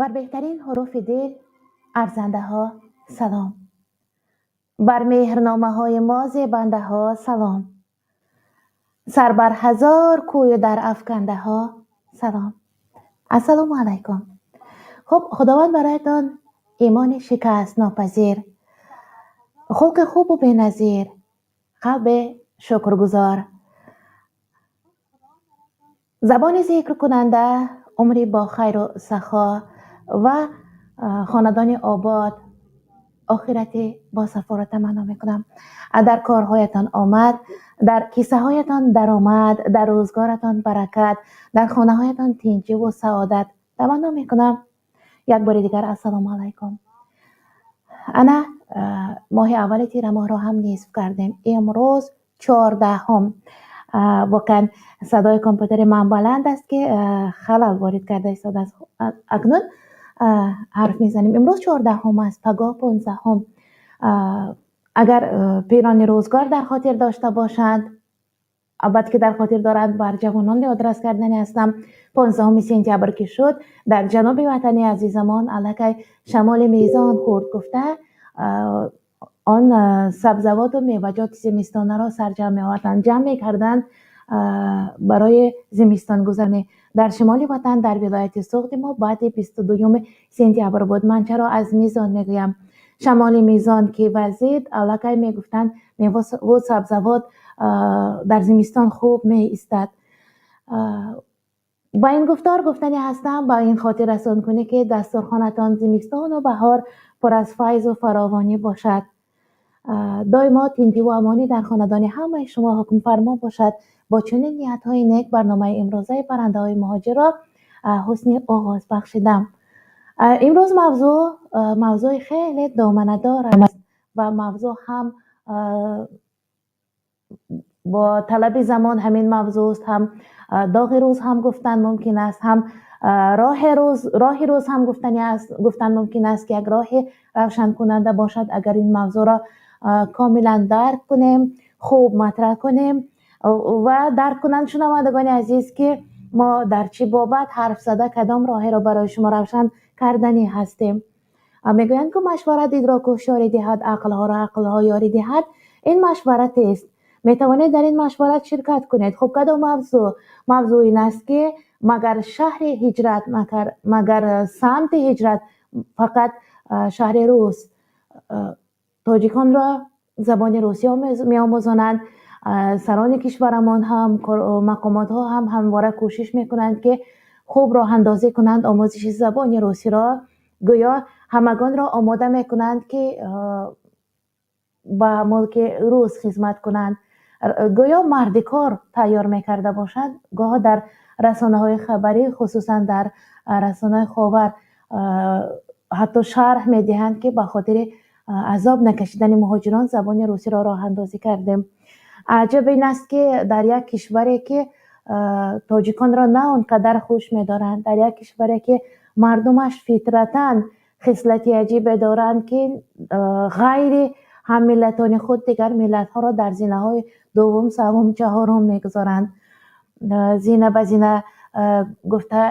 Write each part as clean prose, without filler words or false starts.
Бар беҳтарин ҳуруфи дил арзандаҳо салом, бар меҳрномаҳои мо зебандаҳо салом, сар бар ҳазор кӯю дар афкандаҳо салом. Ассалому алайкум. Хуб, Худованд бароятон имони шикастнопазир, хулқи хубу беназир, қалби шукргузор, забони зикркунанда, умри бо хайру сахо ва хонадони обод, охирати босафоро таманно мекунам. Дар корҳоятон омад, дар киссаҳоятон даромад, дар рӯзгоратон баракат, дар хонаҳоятон тинҷиву саодат таманно мекунам. Як бори дигар ассалому алайкум. Ана моҳи аввали тирамоҳро ҳам нисф кардем. Имрӯз 14-ҳум. Воқеан, садои компютери ман баланд аст, ки халал ворид карда истодааст. Акнун ҳарф мезанем. Имрӯз 14-ҳум аст, пагоҳ 15-ҳум. Агар пирони рӯзгор дар хотир дошта бошанд, албатта, ки дар хотир доранд, бар ҷавонон ёдрас кардани ҳастам. 15 сентябр ки шуд, дар ҷануби ватани азизамон аллакай шамоли мезон хурд гуфта, он сабзавоту меваҷоти зимистонаро сарҷамъ меоварданд, ҷамъ мекарданд барои зимистонгузаронӣ. Дар шимоли ватан, дар вилояти Суғди мо, баъди 22 сентябр буд. Ман чаро аз мизон мегӯям? Шамоли мизон ки вазид, аллакай мегуфтанд, меву сабзавот дар зимистон хуб меистад. Ба ин гуфтор гуфтанӣ ҳастам, ба ин хотиррасонкунӣ, ки дастурхонатон зимистону баҳор пур аз файзу фаровонӣ бошад, доимо тинҷиву амонӣ дар хонадони ҳамаи шумо ҳукмфармо бошад. Бо чунин ниятҳои нек барномаи имрӯзаи «Паррандаҳои муҳоҷирро ҳусни оғоз бахшидам. Имрӯз мавзӯъ мавзӯи хеле доманадор аст ва мавзӯъ ҳам бо талаби замон ҳамин мавзӯъст, ҳам доғи рӯз ҳам гуфтан мумкин аст, ҳам роҳи рӯз, роҳи рӯз ҳам гуфтани аст, гуфтан мумкин аст, ки як роҳи равшанкунанда бошад, агар ин мавзӯъро комилан дарк кунем, хуб матраҳ кунем ва дарк кунанд шунавандагони азиз, ки мо дар чӣ бобат ҳарф зада, кадом роҳеро барои шумо равшан карданӣ ҳастем. Мегӯянд, ки машварат идроку ҳушёрӣ диҳад, ақлҳоро ақлҳо ёрӣ диҳад. Ин машваратест, метавонед дар ин машварат ширкат кунед. Хуб, кадом мавзӯъ? Мавзӯъ ин аст, ки магар шаҳри ҳиҷрат, магар самти ҳиҷрат фақат шаҳри рус? Тоҷиконро забони русӣ меомӯзонанд. Сарони кишварамон ҳам, мақомотҳо ҳам ҳамвора кӯшиш мекунанд, ки хуб роҳандозӣ кунанд омӯзиши забони русиро. Гӯё ҳамагонро омода мекунанд, ки ба мулки рус хизмат кунанд, гӯё мардикор тайёр мекарда бошанд. Гоҳо дар расонаҳои хабарӣ, хусусан дар расонаҳои Ховар, ҳатто шарҳ медиҳанд, ки ба хотири азоб накашидани муҳоҷирон забони русиро роҳандозӣ кардем. Аҷаб ин аст, ки дар як кишваре, ки тоҷиконро на он қадар хуш медоранд, дар як кишваре, ки мардумаш фитратан хислати аҷибе доранд, ки ғайри ҳаммиллатони худ дигар миллатҳоро дар зинаҳои дуввум, севум, чаҳорум мегузоранд. Зина ба зина гуфта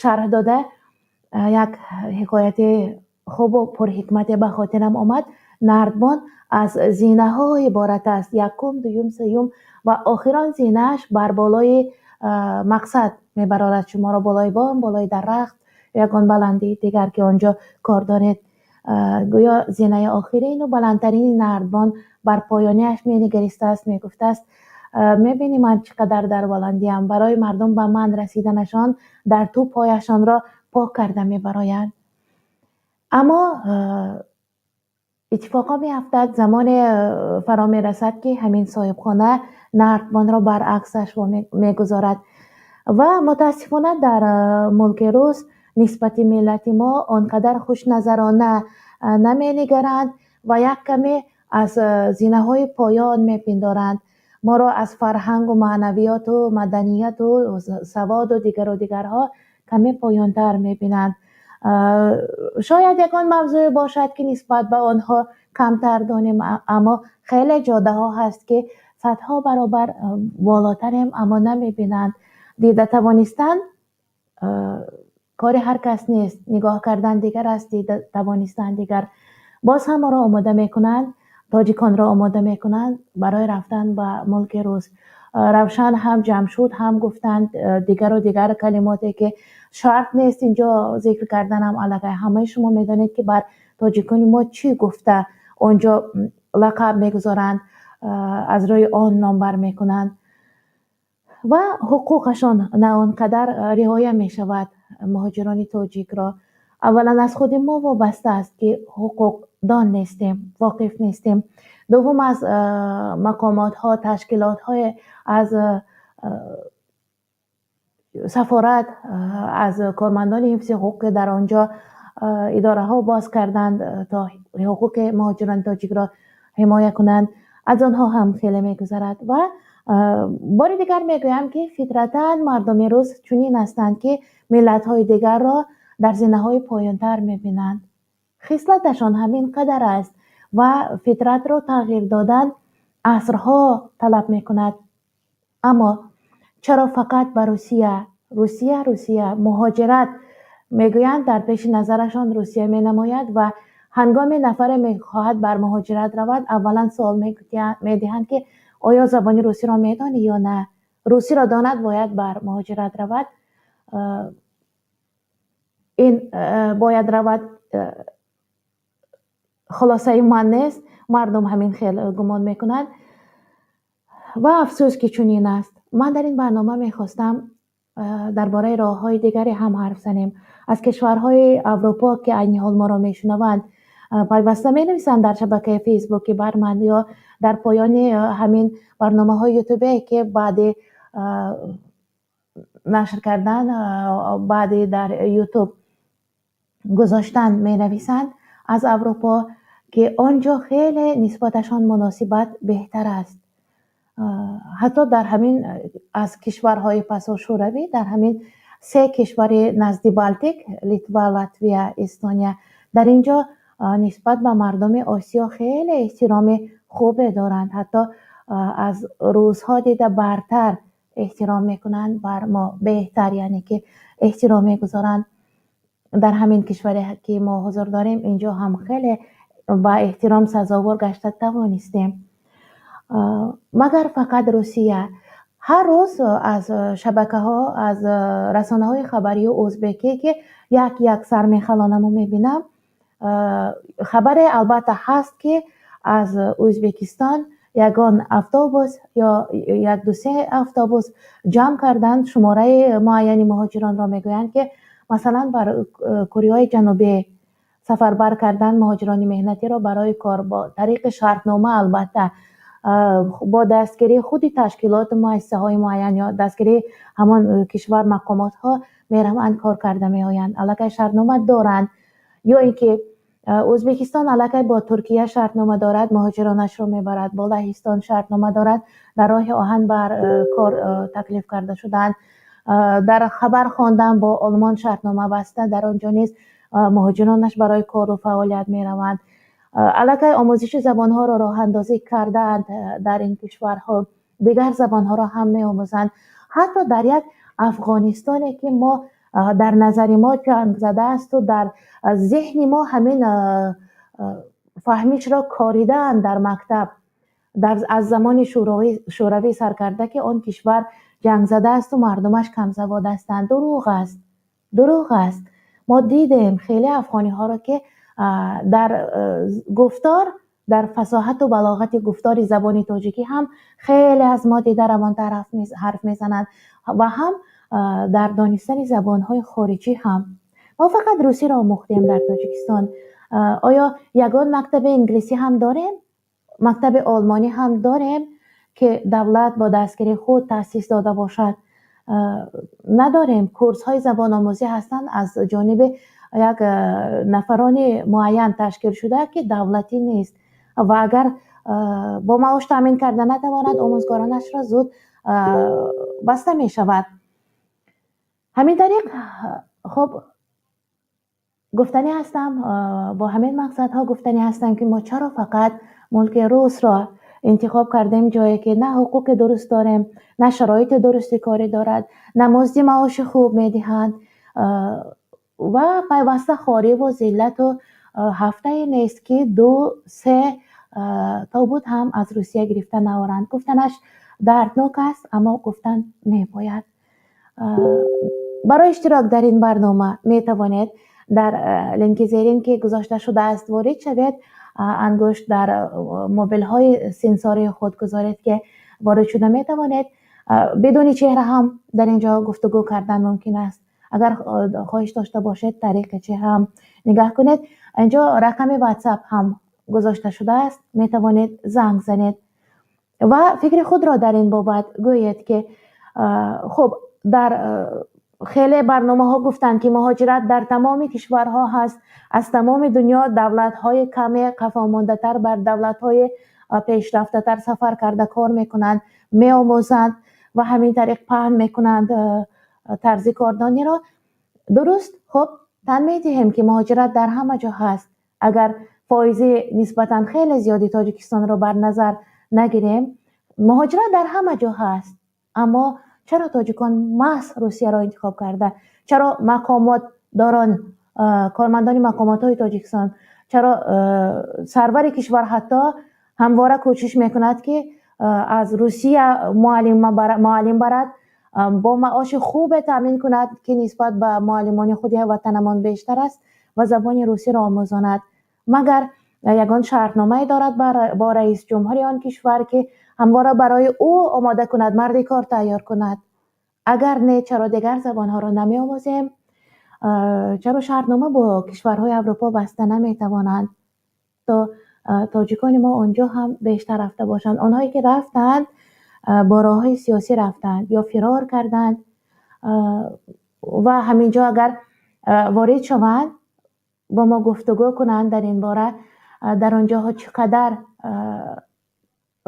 шарҳ дода, як ҳикояти хубу пурҳикмате ба хотирам омад. Нардбон аз зинаҳо иборат аст: якум, дуюм, сеюм ва охирон зинааш бар болои мақсад мебарорад шуморо, болои бом, болои дарахт, ягон баландии дигар, ки он ҷо кор доред. Гӯё зинаи охирину баландтарини нардбон бар поёниаш менигаристааст, мегуфтааст: «Мебинӣ, ман чӣ қадар дар баландиам? Барои мардум ба ман расиданашон дар ту пояшонро пок карда мебароянд». Аммо иттифоқҳо меафтад, замоне фаро мерасад, ки ҳамин соҳибхона нардбонро баръаксаш мегузорад. Ва мутаассифона, дар мулки рус нисбати миллати мо он қадар хушназарона наменигаранд ва як каме аз зинаҳои поён мепиндоранд моро, аз фарҳангу маънавиёту маданияту саводу дигару дигарҳо каме поёнтар мебинанд. Шояд ягон мавзӯе бошад, ки нисбат ба онҳо камтар донем, аммо хеле ҷодаҳо ҳаст, ки садҳо баробар болотарем, аммо намебинанд. Дида тавонистан. Кори ҳар кас нест, нигоҳ кардан дигар аст, дида тавонистан дигар. Боз ҳам моро омода мекунанд, тоҷиконро омода мекунанд барои рафтан ба мулки рус. Равшан ҳам, Ҷамшуд ҳам гуфтанд дигару дигар калимоте, ки шарт нест инҷо зикр карданам. Аллакай ҳамаи шумо медонед, ки бар тоҷикони мо чӣ гуфта онҷо лақаб мегузоранд, аз рӯи он номбар мекунанд ва ҳуқуқашон на он қадар риоя мешавад муҳоҷирони тоҷикро. Аввалан, аз худи мо вобаста аст, ки ҳуқуқдон нестем, воқиф нестем. Дуввум, аз мақомотҳо, ташкилотҳое, аз сафорат, аз кормандони ҳифзи ҳуқуқ, ки дар он ҷо идораҳо боз карданд, то ҳуқуқи муҳоҷирони тоҷикро ҳимоя кунанд, аз онҳо ҳам хеле мегузарад. Ва бори дигар мегӯям, ки фитратан мардуми рус чунин ҳастанд, ки миллатҳои дигарро дар зинаҳои поёнтар мебинанд. Хислаташон ҳамин қадар аст ва фитратро тағйир додан асрҳо талаб мекунад. Аммо чаро фақат ба Русия, Русия, Русия муҳоҷират мегӯянд, дар пеши назарашон Русия менамояд ва ҳангоме нафаре мехоҳад бар муҳоҷират равад, аввалан суол медиҳанд, ки оё забони русиро медонӣ ё на? Русиро донад, бояд бар муҳоҷират равад. Ин бояд равад, хулосаи ман нест, мардум ҳамин хел гумон мекунанд ва афсӯс, ки чунин аст. Ман дар ин барнома мехостам дар бораи роҳҳои дигаре ҳам ҳарф занем. Аз кишварҳои Аврупо, ки айни ҳол моро мешунаванд, пайваста менависанд дар шабакаи Фейсбуки бар ман ё дар поёни ҳамин барномаҳои Ютубе, ки баъди нашр кардан, баъди дар Ютуб гузоштан менависанд аз Аврупо, ки он ҷо хеле нисбаташон муносибат беҳтар аст. Ҳатто дар ҳамин аз кишварҳои пасошӯравӣ, дар ҳамин се кишвари назди Балтик: Литва, Латвия, Эстония, дар ин ҷо нисбат ба мардуми Осиё хеле эҳтироми хубе доранд, ҳатто аз русҳо дида бартар эҳтиром мекунанд бар мо, беҳтар, яъне ки эҳтиром мегузоранд. Дар ҳамин кишваре, ки мо ҳузур дорем, инҷо ҳам хеле ба эҳтиром сазовор гашта тавонистем. Магар фақат Русия? Ҳар рӯз аз шабакаҳо, аз расонаҳои хабарию узбекӣ, ки як як сар мехалонаму мебинам, хабаре албатта ҳаст, ки аз Ӯзбекистон ягон автобус ё як ду-се автобус ҷамъ карданд, шумораи муайяни муҳоҷиронро мегӯянд, ки масалан бар Кореяи Ҷанубӣ сафарбар кардан муҳоҷирони меҳнатиро барои кор бо тариқи шартнома, албатта бо дастгирии худи ташкилоту муассисаҳои муайян ё дастгирии ҳамон кишвар мақомотҳо мераванд, кор карда меоянд, аллакай шартнома доранд. Ё ин ки Ӯзбекистон аллакай бо Туркия шартнома дорад, муҳоҷиронашро мебарад, бо Лаҳистон шартнома дорад, дар роҳи оҳан бар кор таклиф карда шудаанд. Дар хабар хондам, бо Олмон шартнома баста, дар он ҷо низ муҳоҷиронаш барои кору фаъолият мераванд. Аллакай омӯзиши забонҳоро роҳандозӣ кардаанд дар ин кишварҳо, дигар забонҳоро ҳам меомӯзанд. Ҳатто дар як Афғонистоне, ки мо дар назари мо ҷангзада асту дар зеҳни мо ҳамин фаҳмишро коридаанд дар мактаб аз замони Шӯравӣ сар карда, ки он кишвар ҷангзада асту мардумаш камсавод ҳастанд. Дурӯғ аст, дурӯғ аст. Мо дидем хеле афғониҳоро, ки дар гуфтор, дар фасоҳату балоғати гуфтори забони тоҷикӣ ҳам хеле аз мо дида равонтар ҳарф мезананд ва ҳам дар донистани забонҳои хориҷӣ ҳам. Мо фақат русиро омӯхтем дар Тоҷикистон. Оё ягон мактаби инглисӣ ҳам дорем, мактаби олмонӣ ҳам дорем, ки давлат бо дастгирии худ таъсис дода бошад? Надорем. Курсҳои забономӯзӣ ҳастанд, аз ҷониби як нафарони муайян ташкил шуда, ки давлатӣ нест ва агар бо маош таъмин карда натавонад омӯзгоронашро, зуд баста мешавад. Ҳамин тариқ, хуб, гуфтанӣ ҳастам, бо ҳамин мақсадҳо гуфтанӣ ҳастам, ки мо чаро фақат мулки русро интихоб кардем, ҷое ки на ҳуқуқи дуруст дорем, на шароити дурусти корӣ дорад, на музди маоши хуб медиҳанд. Ва пайваста хорӣ ва зиллату ҳафтае нест, ки 2-3 тобут ҳам аз Русия гирифта наоранд. Гуфтанаш дарднок аст, аммо гуфтан мебояд. Барои иштирок дар ин барнома метавонед дар линки зерин, ки гузошта шудааст, ворид шавед. Ангушт дар мобилҳои сенсории худ гузоред, ки ворид шуда метавонед. Бидуни чеҳра ҳам дар ин ҷо гуфтугӯ кардан мумкин аст. Агар хоҳиш дошта бошед, тариқи чеҳра ҳам нигаҳ кунед. Инҷо рақами WhatsApp ҳам гузошта шудааст, метавонед занг занед ва фикри худро дар ин бобат гӯед, ки хуб, дар хеле барномаҳо гуфтанд, ки муҳоҷират дар тамоми кишварҳо ҳаст, аз тамоми дунё давлатҳои каме қафомондатар бар давлатҳои пешрафтатар сафар карда кор мекунанд, меомӯзанд ва ҳамин тариқ паҳн мекунанд тарзи кордониро. Дуруст, хуб, тан медиҳем, ки муҳоҷират дар ҳама ҷо ҳаст. Агар фоизи нисбатан хеле зиёди Тоҷикистонро бар назар нагирем, муҳоҷират дар ҳама ҷо ҳаст. Аммо чаро тоҷикон маҳз Русияро интихоб карда? Чаро мақомотдорон, кормандони мақомотҳои Тоҷикистон, чаро сарвари кишвар ҳатто ҳамвора кӯшиш мекунад, ки аз Русия муаллим барад, бо маоши хубе таъмин кунад, ки нисбат ба муаллимони худи ватанамон бештар аст, ва забони русиро омӯзонад? Магар ягон шартномае дорад бо раиси ҷумҳури он кишвар, ки ҳамвора барои ӯ омода кунад, марди кор тайёр кунад? Агар не, чаро дигар забонҳоро намеомӯзем? Чаро шартнома бо кишварҳои Аврупо баста наметавонанд, то тоҷикони мо он ҷо ҳам бештар рафта бошанд? Онҳое ки рафтанд, бо роҳҳои сиёсӣ рафтанд ё фирор карданд ва ҳамин ҷо агар ворид шаванд, бо мо гуфтугӯ кунанд дар ин бора, дар он ҷоҳо чӣ қадар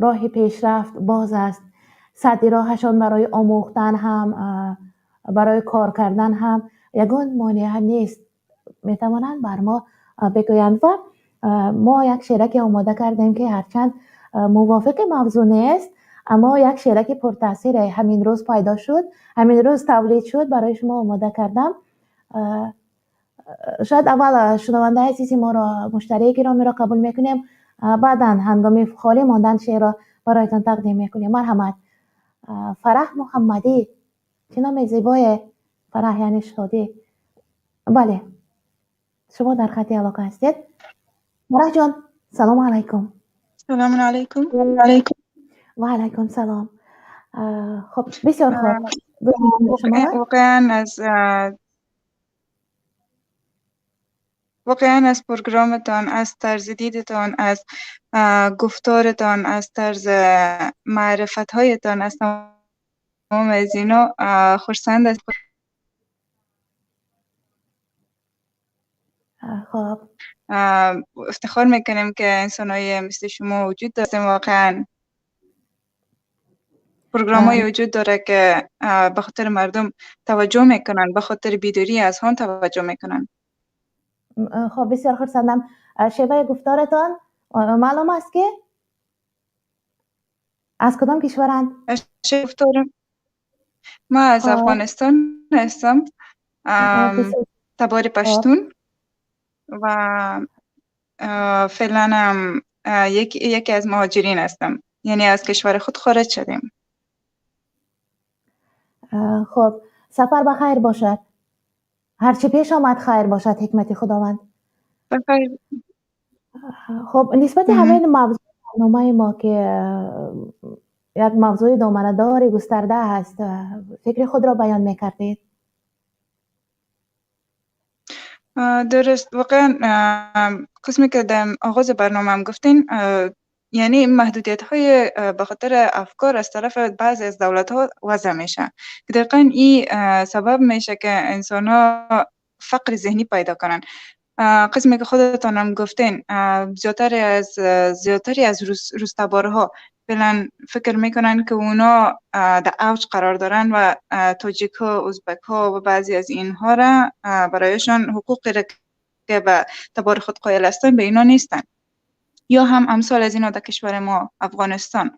роҳи пешрафт боз аст, садди роҳашон барои омӯхтан ҳам, барои кор кардан ҳам ягон монеа нест, метавонанд бар мо бигӯянд. Ва мо як шераке омода кардем, ки ҳарчанд мувофиқи мавзӯъ нест, аммо як шераки пуртаъсире ҳамин рӯз пайдо шуд, ҳамин рӯз тавлид шуд, барои шумо омода кардам. Шояд аввал шунавандаи азизи моро, муштарии гиромиро қабул мекунем, баъдан ҳангоми холӣ мондан шеърро бароятон тақдим мекунем. Марҳамат. Фараҳ Муҳаммадӣ, чӣ номи зебое! Фараҳ яъне шодӣ. Бале, шумо дар хати алоқа ҳастед. Фараҳҷон, салому алайкум. Салому алайкум. Ва алайкум салом. Хуб, бисёр хуб. Воқеан аз программатон, аз тарзи дидатон, аз гуфторатон, аз тарзи маърифатҳоятон, аз тамоми аз ино хурсанд ҳастам. Хуб. Ифтихор мекунем, ки инсонҳои мисли шумо вуҷуд дорем. Воқеан программҳое вуҷуд дорад, ки ба хотири мардум таваҷҷӯҳ мекунанд, ба хотири бедорӣ аз он таваҷҷӯҳ мекунанд. Хуб, бисёр хурсандам. Шеваи гуфторатон маълум аст, ки аз кадом кишваранд? Гуфторам, ман аз Афғонистон ҳастам, табори паштун, ва феълан ҳам яке аз муҳоҷирин ҳастам, яъне аз кишвари худ хориҷ шудем. Хуб, сафар ба хайр бошад. Ҳарчи пеш омад, хайр бошад, ҳикмати Худованд. Бахайр. Хуб, нисбати ҳамин мавзӯи барномаи мо, ки як мавзӯи доманадори густарда аст, фикри худро баён мекардед? Дуруст, воқеан қисме ки дар оғози барнома ҳам гуфтем, яъне маҳдудиятҳои ба хотири афкор аз тарафи баъзе аз давлатҳо вазъ мешавад, ки дақиқан ин сабаб мешавад, ки инсонҳо фақри зеҳнӣ пайдо кунанд. Қисме ки худатон ҳам гуфтен, зиёдтари аз рӯзтаборҳо феълан фикр мекунанд, ки اونا در اوج قرار دارن و تاجیک ها، ازبک ها و بعضی از اینها را برایشان حقوقی را که به تبار خود قائل هستند به اینا نیستن، یا هم امثال از اینا در کشور ما افغانستان،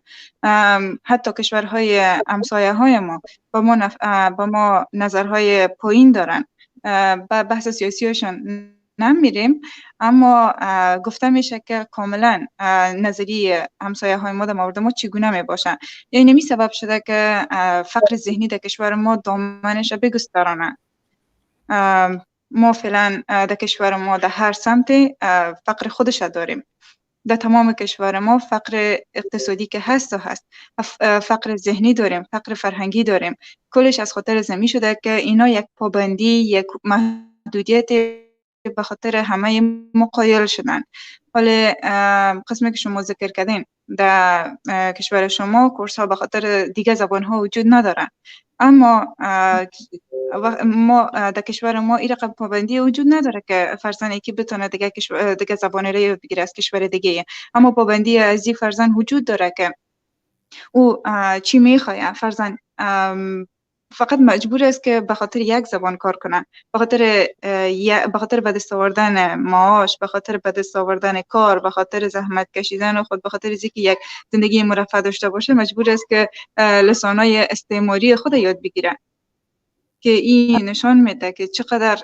حتی کشورهای همسایه های ما با ما نظرهای پایین دارن. به بحث سیاسیشان نمیریم، اما گفته میشه که کاملا نظریه همسایه های ما در مورد ما چگونه می باشن. یعنی می سبب شده که فقر ذهنی در کشور ما دامنش بگسترانه. ما فعلا در کشور ما در هر سمت فقر خودش داریم. در تمام کشور ما فقر اقتصادی که هست و هست، فقر ذهنی داریم، فقر فرهنگی داریم. کلش از خاطر زمین شده که اینا یک پابندی، یک محدودیت به خاطر همه مقایل شدن. حالا قسمی که شما ذکر کردین در کشور شما کورس ها به خاطر دیگه زبان ها وجود ندارن، اما ما در کشور ما این رقم پابندی وجود نداره که فرزن یکی بتونه دیگه دیگه زبان را یاد بگیره از کشور دیگه، اما پابندی از این فرزن وجود داره که او چی میخواه. فرزن فقط مجبور است که به خاطر یک زبان کار کنه، به خاطر به دست آوردن معاش، به خاطر به دست آوردن کار، به خاطر زحمت کشیدن و خود به خاطر اینکه یک زندگی مرفه داشته باشه مجبور است که لسانای استعماری خود یاد بگیره، که این نشان میده که چقدر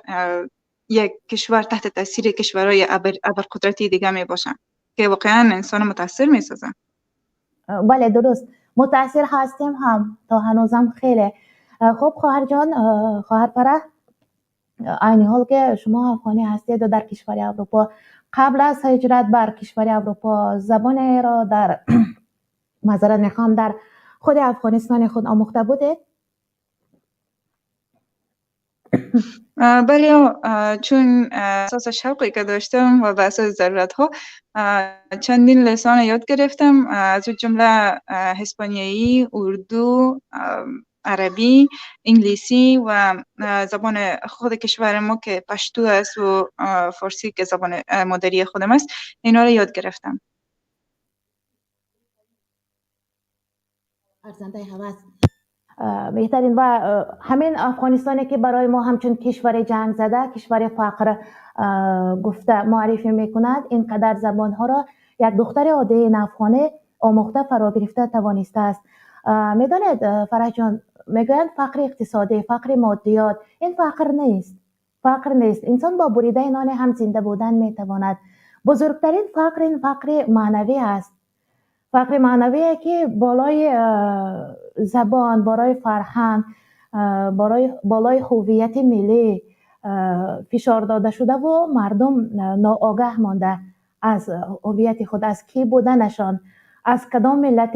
یک کشور تحت تاثیر کشورهای ابرقدرتی دیگه می باشن که واقعا انسان متاثر میسازن. بله درست، متاثر هستیم هم تا هنوزم خیلی. خب خواهر جان، خواهر فرح، عین حال که شما افغانی هستید و در کشور اروپا، قبل از هجرت بر کشور اروپا زبان را در معذرت میخوام در خود افغانستان خود آموخته بودید؟ بله، چون اساس شوقی که داشتم و به اساس ضرورت ها چندین لسان یاد گرفتم، از جمله هسپانیایی، اردو، عربی، انگلیسی و زبان خود کشور ما که پشتو است و فارسی که زبان مادری خودم است، اینا را یاد گرفتم. ارزنده هوس بهترین. و همین افغانستانی که برای ما همچون کشور جنگ زده، کشور فقر گفته معرفی میکند، اینقدر زبانها را یک دختر عادی افغانی آموخته فرا گرفته توانسته است. میدانید فرح جان، میگویند فقر اقتصادی، فقر مادیات، این فقر نیست، فقر نیست. انسان با بریده نان هم زنده بودن میتواند. بزرگترین فقر این فقر معنوی است، فقر معنوی که بالای زبان، بالای فرهنگ، بالای هویت ملی فشار داده شده و مردم ناآگاه مانده از هویت خود، از کی بودنشان، از کدام ملت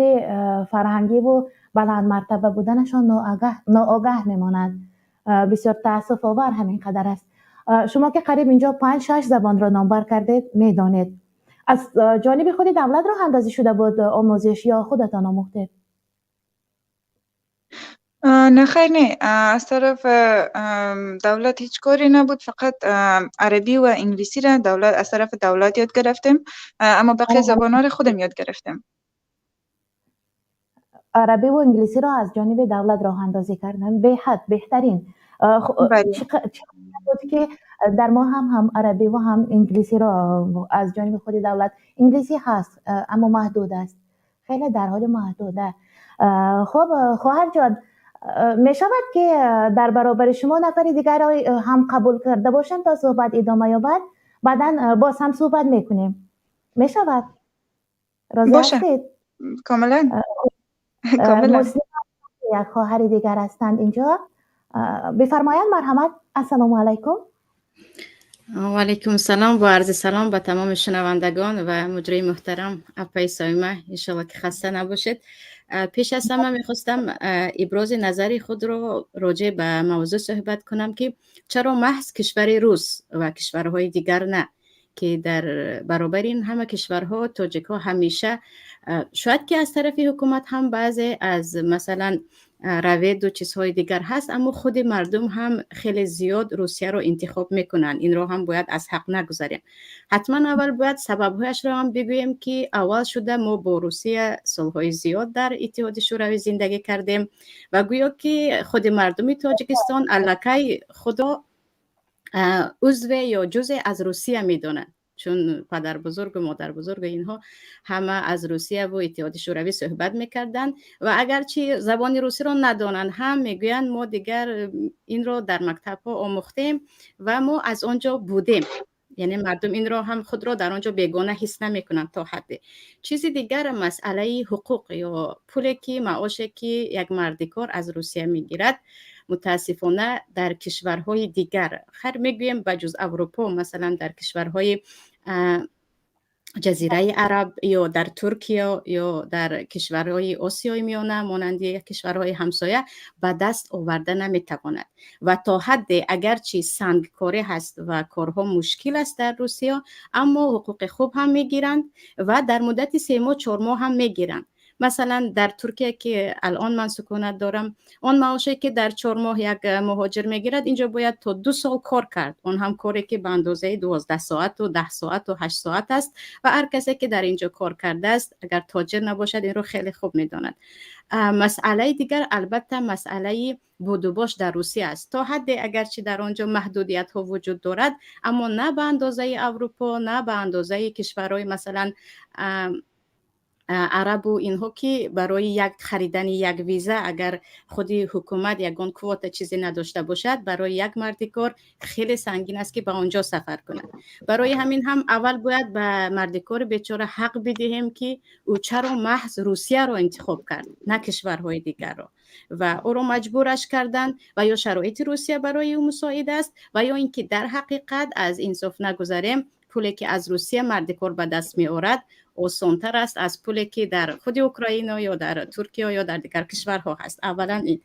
فرهنگی و بلند مرتبه بودنشان ناآگاه میمانند. بسیار تاسف آور همین قدر است. شما که قریب اینجا 5-6 زبان را نامبر کردید میدانید. از جانب خود دولت راه اندازی شده بود آموزش یا خودتان آموختید؟ نه خیر، نه، از طرف دولت هیچ کاری نبود، فقط عربی و انگلیسی را دولت از طرف دولت یاد گرفتیم، اما بقیه زبان‌ها را خودم یاد گرفتم. عربی و انگلیسی را از جانب دولت راه اندازی کردن، به حد بهترین. چه بود که در ما هم عربی و هم انگلیسی را از جانب خود دولت، انگلیسی هست اما محدود است، خیلی در حال محدوده. خب خواهر جان، می شود که در برابر شما نفر دیگر را هم قبول کرده باشند تا صحبت ادامه یابد، بعدا باز هم صحبت میکنیم. می شود؟ راضی هستید؟ کاملا. کاملا. یک خواهر دیگر هستند اینجا، بفرمایند. مرحمت. السلام علیکم. و علیکم السلام. با عرض سلام به تمام شنوندگان و مجری محترم اپای سایمه، انشالله که خسته نباشید. پیش از همه میخواستم ابراز نظر خود رو راجع به موضوع صحبت کنم که چرا محض کشور روس و کشورهای دیگر نه، که در برابر این همه کشورها تاجیک ها همیشه شاید که از طرف حکومت هم بعضی از مثلا روید و چیزهای دیگر هست، اما خود مردم هم خیلی زیاد روسیه رو انتخاب میکنن. این رو هم باید از حق نگذاریم. حتما اول باید سببهایش رو هم بگوییم که اول شده ما با روسیه سالهای زیاد در اتحاد شوروی زندگی کردیم و گویا که خود مردم تاجیکستان الکی خدا عضو یا جزء از روسیه میدونن. Чун падарбузургу модарбузургу инҳо ҳама аз Русия ва Иттиҳоди Шӯравӣ суҳбат мекарданд ва агарчи забони русиро надонанд ҳам, мегӯянд, мо дигар инро дар мактабҳо омӯхтем ва мо аз он ҷо будем. Яъне мардум инро ҳам худро дар он ҷо бегона ҳис намекунанд то ҳадде. Чизи дигар, масъалаи ҳуқуқ ё пуле ки, маоше ки як мардикор аз Русия мегирад, мутаассифона, дар кишварҳои дигар, хайр, мегӯем, ба ҷуз Аврупо, масалан, дар кишварҳои Ҷазираи Араб ё дар Туркия ё дар кишварҳои Осиёи Миёна, монанди кишварҳои ҳамсоя, ба даст оварда наметавонад. Ва то ҳадде, агарчи сангкорӣ ҳаст ва корҳо мушкил аст дар Русия, аммо ҳуқуқи хуб ҳам мегиранд ва дар муддати 3 моҳ, 4 моҳ ҳам мегиранд. Масалан, дар Туркия, ки алон ман сукунат дорам, он маоше ки дар 4 моҳ як муҳоҷир мегирад, инҷо бояд то 2 сол кор кард, он ҳам коре ки ба андозаи 12 соату, 10 соату, 8 соат аст. Ва ҳар касе ки дар инҷо кор кардааст, агар тоҷир набошад, инро хеле хуб медонад. Масъалаи дигар, албатта, масъалаи будубош дар Русия аст. То ҳадде, агарчи дар он ҷо маҳдудиятҳо вуҷуд дорад, аммо на ба андозаи Аврупо, на ба андозаи кишварҳои, масалан, арабу инҳо, ки барои як харидани як виза, агар худи ҳукумат ягон квота, чизе надошта бошад, барои як мардикор хеле сангин аст, ки ба он ҷо сафар кунад. Барои ҳамин ҳам аввал бояд ба мардикори бечора ҳақ бидиҳем, ки ӯ чаро маҳз Русияро интихоб кард, на кишварҳои дигарро, ва ӯро маҷбураш карданд, ва ё шароити Русия барои ӯ мусоид аст, ва ё ин ки дар ҳақиқат, аз инсоф нагузарем, пуле ки аз Русия мардикор ба даст меорад, осонтар аст аз пуле ки дар худи Украино ё дар Туркия ё дар дигар кишварҳо ҳаст. Аввалан ин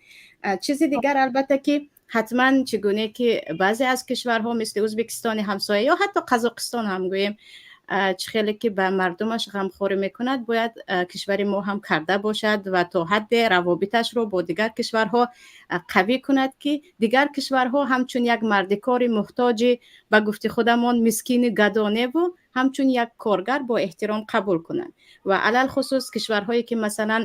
чизи дигар, албатта, ки ҳатман, чӣ гуне ки баъзе аз кишварҳо, мисли Ӯзбекистони ҳамсоя ё ҳатто Қазоқистон ҳам гӯем, чӣ хеле ки ба мардумаш ғамхорӣ мекунад, бояд кишвари мо ҳам карда бошад ва то ҳадде равобиташро бо дигар кишварҳо қавӣ кунад, ки дигар кишварҳо ҳамчун як мардикори муҳтоҷи, ба гуфти худамон, мискини гадоневу ҳамчун як коргар бо эҳтиром қабул кунанд. Ва алалхусус кишварҳое ки, масалан,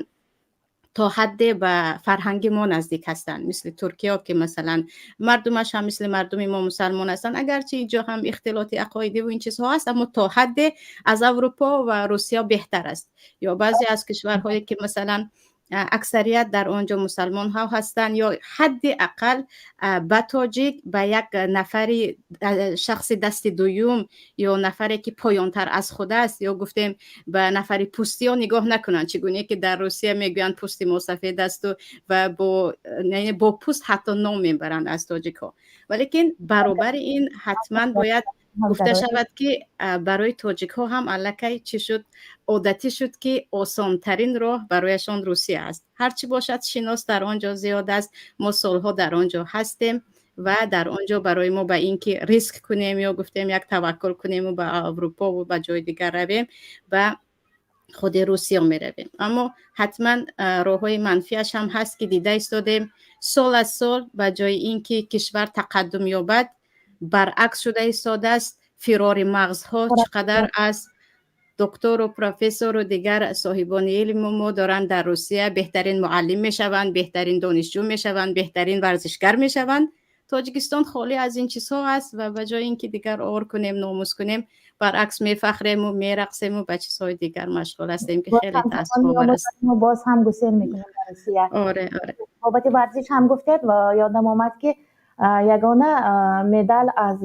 то ҳадде ба фарҳанги мо наздик ҳастанд, мисли Туркия, ки, масалан, мардумаш ҳам мисли мардуми мо мусалмон ҳастанд, агарчи инҷо ҳам ихтилоти ақоидиву ин чизҳо ҳаст, аммо то ҳадде аз Аврупо ва Русия беҳтар аст. Ё баъзе аз кишварҳое ки, масалан, аксарият дар он ҷо мусалмонҳо ҳастанд, ё ҳадди ақал ба тоҷик, ба як нафари шахси дасти дуюм ё нафаре ки поёнтар аз худ аст, ё гуфтем, ба нафари пӯстиё нигоҳ накунанд, чӣ гуне ки дар Русия мегӯянд, пӯсти мо сафед асту ва бо пӯст ҳатто ном мебаранд аз тоҷикҳо. Валекин баробари ин ҳатман бояд гуфта шавад, ки барои тоҷикҳо ҳам аллакай чӣ шуд, одатӣ шуд, ки осонтарин роҳ барояшон Русия аст. Ҳарчи бошад, шинос дар он ҷо зиёд аст, мо солҳо дар он ҷо ҳастем ва дар он ҷо барои мо ба ин ки риск кунем ё гуфтем, як таваккул кунему ба Аврупову ба ҷои дигар равем, ба худи Русия меравем. Аммо ҳатман роҳҳои манфиаш ҳам ҳаст, ки дида истодем, сол аз сол, ба ҷои ин ки кишвар тақаддум ёбад, баръакс шуда истодааст. Фирори мағзҳо чӣ қадар аз доктору профессору дигар соҳибони илму мо доранд дар Русия беҳтарин муаллим мешаванд, беҳтарин донишҷӯ мешаванд, беҳтарин варзишгар мешаванд. Тоҷикистон холӣ аз ин чизҳо аст ва ба ҷои ин ки дигар ор кунем, номус кунем, баръакс мефахрему мерақсему ба чизҳои дигар машғул ҳастем, ки хеле таассуфовар аст. Боз ҳам гусел мекунем дар Русия. Оре. Бобати варзиш ҳам гуфтед ва ёдам омад, ки ягона медал аз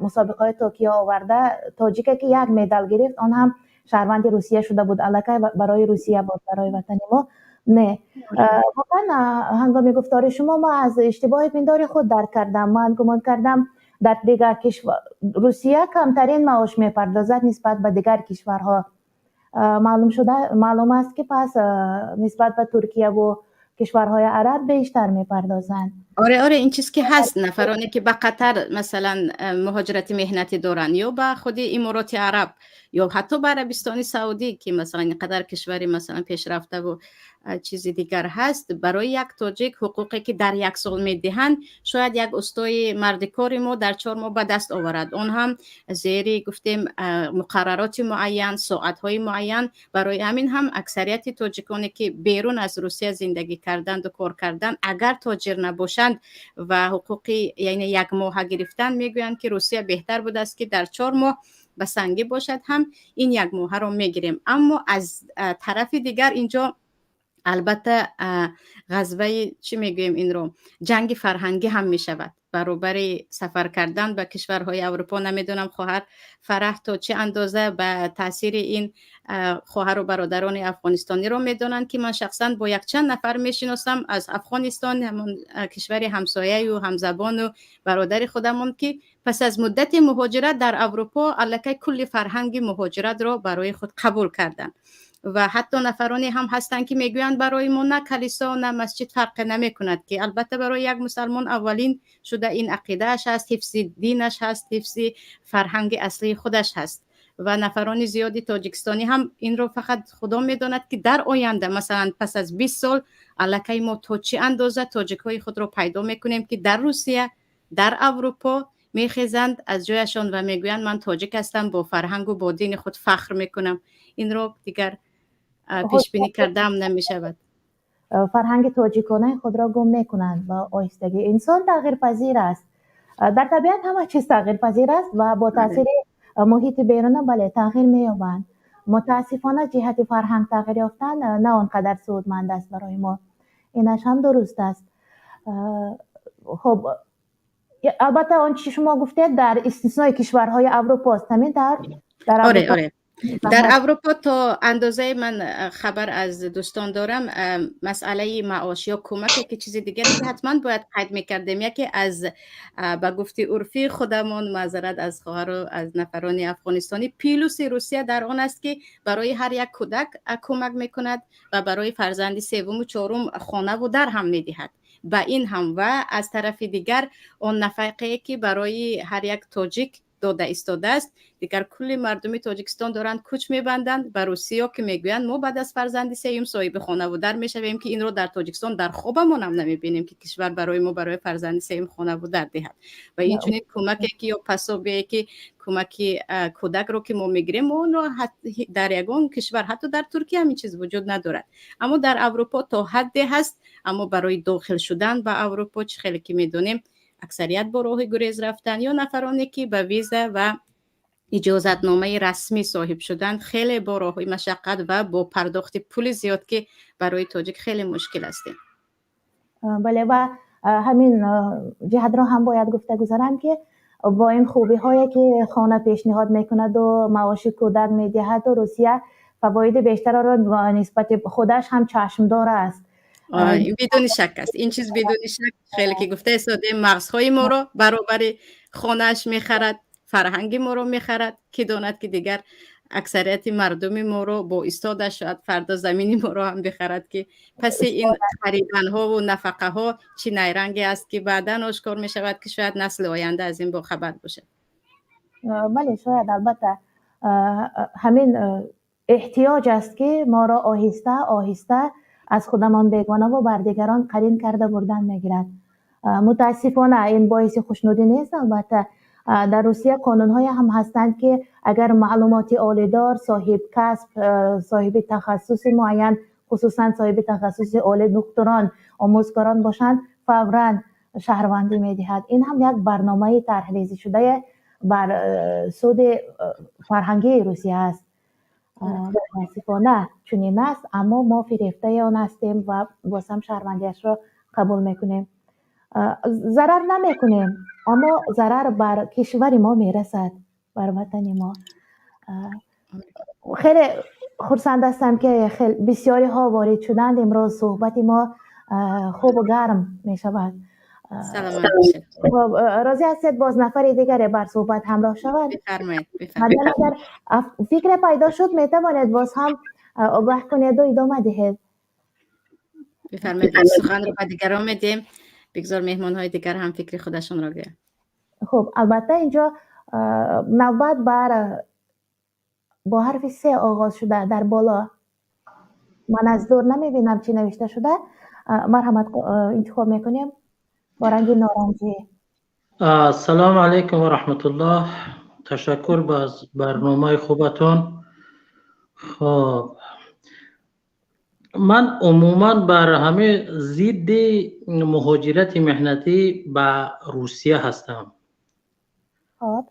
мусобиқаҳои Токио оварда тоҷике, ки як медал гирифт, он ҳам шаҳрванди Русия шуда буд, аллакай барои Русия буд, барои ватани мо не. Воқеан, ҳангоми гуфтори шумо ма аз иштибоҳи пиндори худ дарк кардам. Ман гумон кардам, дар дигар кишвар Русия камтарин маош мепардозад нисбат ба дигар кишварҳо. Маълум шуда, маълум аст, ки пас нисбат ба Туркияву кишварҳои араб бештар мепардозанд. Оре, ин чиз ки ҳаст, нафароне ки ба Қатар, масалан, муҳоҷирати меҳнатӣ доранд ё ба худи Имороти Араб ё ҳатто ба Арабистони Саудӣ, ки, масалан, ин қадар кишвари, масалан, пешрафтаву чизи дигар ҳаст, барои як тоҷик ҳуқуқе ки дар як сол медиҳанд, шояд як устои мардикори мо дар 4 моҳ ба даст оварад, он ҳам зери, гуфтем, муқаррароти муайян, соатҳои муайян. Барои ҳамин ҳам аксарияти тоҷиконе ки берун аз Русия зиндагӣ карданду кор карданд, агар тоҷир набошад. бошанд ва ҳуқуқи, яъне як моҳа гирифтан, мегӯянд, ки Русия беҳтар будааст, ки дар 4 моҳ ба сангӣ бошад ҳам, ин як моҳаро мегирем. Аммо аз тарафи дигар инҷо албатта ғазваи, чӣ мегӯем инро, ҷанги фарҳангӣ ҳам мешавад баробари сафар кардан ба кишварҳои Аврупо. Намедонам, хоҳар Фараҳ то чӣ андоза ба таъсири ин хоҳару бародарони афғонистониро медонанд, ки ман шахсан бо якчанд нафар мешиносам аз Афғонистон, ҳамон кишвари ҳамсояю ҳамзабону бародари худамон, ки пас аз муддати муҳоҷират дар Аврупо аллакай кулли фарҳанги муҳоҷиратро барои худ қабул карданд. Ва ҳатто нафароне ҳам ҳастанд, ки мегӯянд, барои мо на калисо, на масҷид фарқе намекунад, ки албатта барои як мусалмон аввалин шуда ин ақидааш ҳаст, ҳифзи динаш ҳаст, ҳифзи фарҳанги аслии худаш ҳаст. Ва нафарони зиёди тоҷикистонӣ ҳам инро фақат Худо медонад, ки дар оянда, масалан, пас аз 20 сол аллакай мо то чӣ андоза тоҷикҳои худро пайдо мекунем, ки дар Русия, дар Аврупо мехезанд аз ҷояшон ва мегӯянд, ман тоҷик ҳастам, бо фарҳангу бо дини худ фахр мекунам. Инро дигар пешбинӣ кардаам намешавад. Фарҳанги тоҷиконаи худро гум мекунанд ва оҳистагӣ. Инсон тағйирпазир аст, дар табиат ҳама чиз тағйирпазир аст ва бо таъсири муҳити беруна, бале, тағйир меёбанд. Мутаассифона, ҷиҳати фарҳанг тағйир ёфтан на он қадар судманд аст барои мо, инаш ҳам дуруст аст. Хуб, албатта, он чи шумо гуфтед, дар истиснои кишварҳои Аврупост, ҳамин тавр? Оре, дар Аврупо то андозаи ман хабар аз дӯстон дорам, масъалаи маош ё кӯмаке, ки чизи дигаре, ки ҳатман бояд қайд мекардем, яке аз, ба гуфти урфии худамон, маъзарат аз хоҳару аз нафарони афғонистонӣ, плюси Русия дар он аст, ки барои ҳар як кӯдак кӯмак мекунад ва барои фарзанди севуму чорум хонаву дар ҳам медиҳад ба ин ҳам. Ва аз тарафи дигар он нафақае, ки барои ҳар як тоҷик дода истодааст, дигар кулли мардуми Тоҷикистон доранд кӯч мебанданд ба Русиё, ки мегӯянд, мо баъд аз фарзанди сеюм соҳиби хонаву дар мешавем, ки инро дар Тоҷикистон дар хобамонам намебинем, ки кишвар барои мо барои фарзанди сеюм хонаву дар диҳад. Ва инчунин кӯмаке ки ё пособие, ки кӯмаки кӯдакро ки мо мегирем, мо онро дар ягон кишвар, ҳатто дар Туркия ҳамин чиз вуҷуд надорад. Аммо дар Аврупо то ҳадде ҳаст. Аммо барои дохил шудан ба Аврупо, чӣ хеле ки медонем, аксарият бо роҳи гурез рафтан ё нафароне, ки ба виза ва иҷозатномаи расмӣ соҳиб шуданд, хеле бо роҳҳои машаққат ва бо пардохти пули зиёд, ки барои тоҷик хеле мушкил астем. Бале, ва ҳамин ҷиҳатро ҳам бояд гуфта гузарам, ки бо ин хубиҳое, ки хона пешниҳод мекунаду маоши кӯдак медиҳаду, Русия фавоиди бештарро нисбати худаш ҳам чашмдор аст. Бидуни шак аст ин чиз, бидуни шак. Хеле ки гуфта истодем, мағзҳои моро баробари хонааш мехарад, фарҳанги моро мехарад. Ки донад, ки дигар аксарияти мардуми моро бо истодаш шояд фардо замини моро ҳам бихарад, ки паси ин хариданҳову нафақаҳо чӣ найранге аст, ки баъдан ошкор мешавад, ки шояд насли оянда аз ин бохабар бошад. Бале, шояд, албатта, ҳамин эҳтиёҷ аст, ки моро оҳиста оҳиста аз худамон бегонаву бар дигарон қарин карда бурдан мегирад. Мутаассифона, ин боиси хушнудӣ нест. Албатта, дар Русия қонунҳое ҳам ҳастанд, ки агар маълумоти олидор, соҳиб касб, соҳиби тахассуси муайян, хусусан соҳиби тахассуси олӣ, духтурон, омӯзгорон бошанд, фавран шаҳрвандӣ медиҳад. Ин ҳам як барномаи тарҳрезишудае бар суди фарҳангии Русия аст. Мутаассифона, чунин аст, аммо мо фирефтаи он ҳастем ва боз ҳам шаҳрвандиашро қабул мекунем. Зарар намекунем, аммо зарар бар кишвари мо мерасад, бар ватани мо. Хеле хурсанд ҳастам, ки бисёриҳо ворид шуданд. Имрӯз суҳбати мо хубу гарм мешавад. Розӣ ҳастед, боз нафари дигаре бар суҳбат ҳамроҳ шавад? Агар фикре пайдо шуд, метавонед боз ҳам огаҳ кунеду идома диҳед. Бифармоед, суханро ба дигарон медиҳем, бигзор меҳмонҳои дигар ҳам фикри худашонро гӯянд. Хуб, албатта, инҷо навбат бар бо ҳарфи се оғоз шуда дар боло. Ман аз дур намебинам, чӣ навишта шуда. Марҳамат, интихоб мекунем бо ранги норанҷӣ. Ассалому алайкум ва раҳматуллоҳ. Ташаккур аз барномаи хубатон. Хоб. Ман умуман бар ҳама зидди муҳоҷирати меҳнатӣ ба Русия ҳастам. Хоб,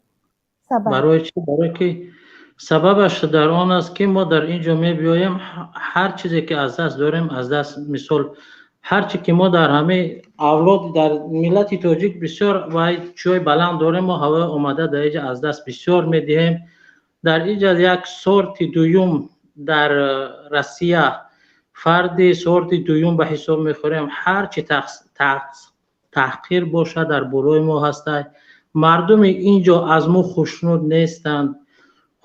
сабаб? Барои чӣ? Барои ки сабабаш дар он аст, ки мо дар ин ҷо мебиёем, ҳар чизе ки аз даст дорем, аз даст, мисол, ҳар чи ки мо дар ҳамаи авлод, дар миллати тоҷик бисёр вай ҷой баланд дорем, мо ҳавои омада дар инҷа аз даст бисёр медиҳем. Дар инҷа як сорти дуюм, дар Россия фарди сорти дуюм ба ҳисоб мехӯрем. Ҳар чи таҳқир бошад, дар болои мо ҳастад. Мардуми ин ҷо аз мо хушнуд нестанд.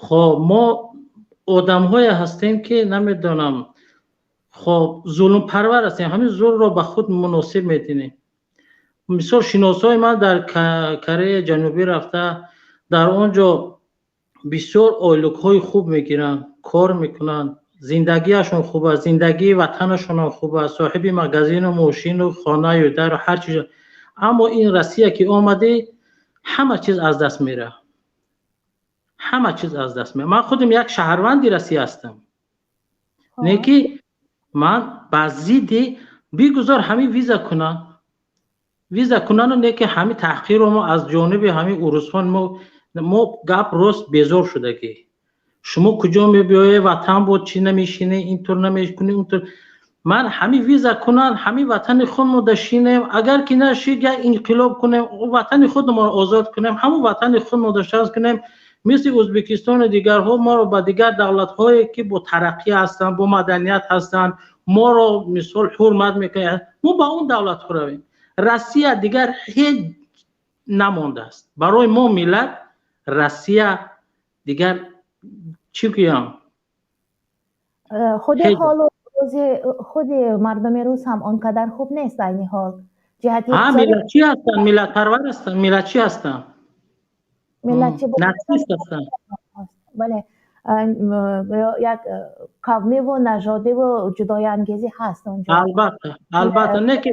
Хоб, мо одамҳое ҳастем, ки намедонам, хоб, зулмпарвар ҳастем, ҳамин зулмро ба худ муносиб мединем. Мисол, шиносҳои ман дар Кореяи Ҷанубӣ рафта, дар он ҷо бисёр ойлукҳои хуб мегиранд, кор мекунанд, зиндагиашон хуб аст, зиндагии ватанашонам хуб аст, соҳиби магазину мошину хонаю дару ҳар чиз. Аммо ин Россия ки омадӣ, ҳама чиз аз даст меравад, ҳама чиз аз даст меравад. Ман худам як шаҳрванди Россия ҳастам, не ки ман ба зидди, бигузор ҳамин виза кунанд, виза кунану не ки ҳамин таҳқирро мо аз ҷониби ҳамин урусҳон, мо гап рост безор шудагӣ. Шумо куҷо мебиёед, ватан буд, чӣ намешинӣ, интур намекунӣ, унтур. Ман ҳамин виза кунанд, ҳамин ватани худмо шинем, агар ки нашид, як инқилоб кунем, ватани худмонро озод кунем, ҳамон ватани худмо дошта кунем, мисли Ӯзбекистону дигарҳо. Моро ба дигар давлатҳое ки бо тараққӣ ҳастанд, бо маданият ҳастанд, моро мисол ҳурмат мекунанд, мо ба он давлатҳо равем. Россия дигар ҳеҷ намондааст барои мо миллат. Россия дигар чӣ гӯям? Худи ҳолу рӯзи худи мардуми рус ҳам он қадар хуб нест айни ҳол. Ҷиҳати миллатчӣ ҳастанд, миллатпарвар ҳастанд, миллатчӣ ҳастанд, нацист ҳастанд. Бале, як қавмиву нажодиву ҷудоиангезӣ ҳаст онҷо. Албатта, албатта. Не ки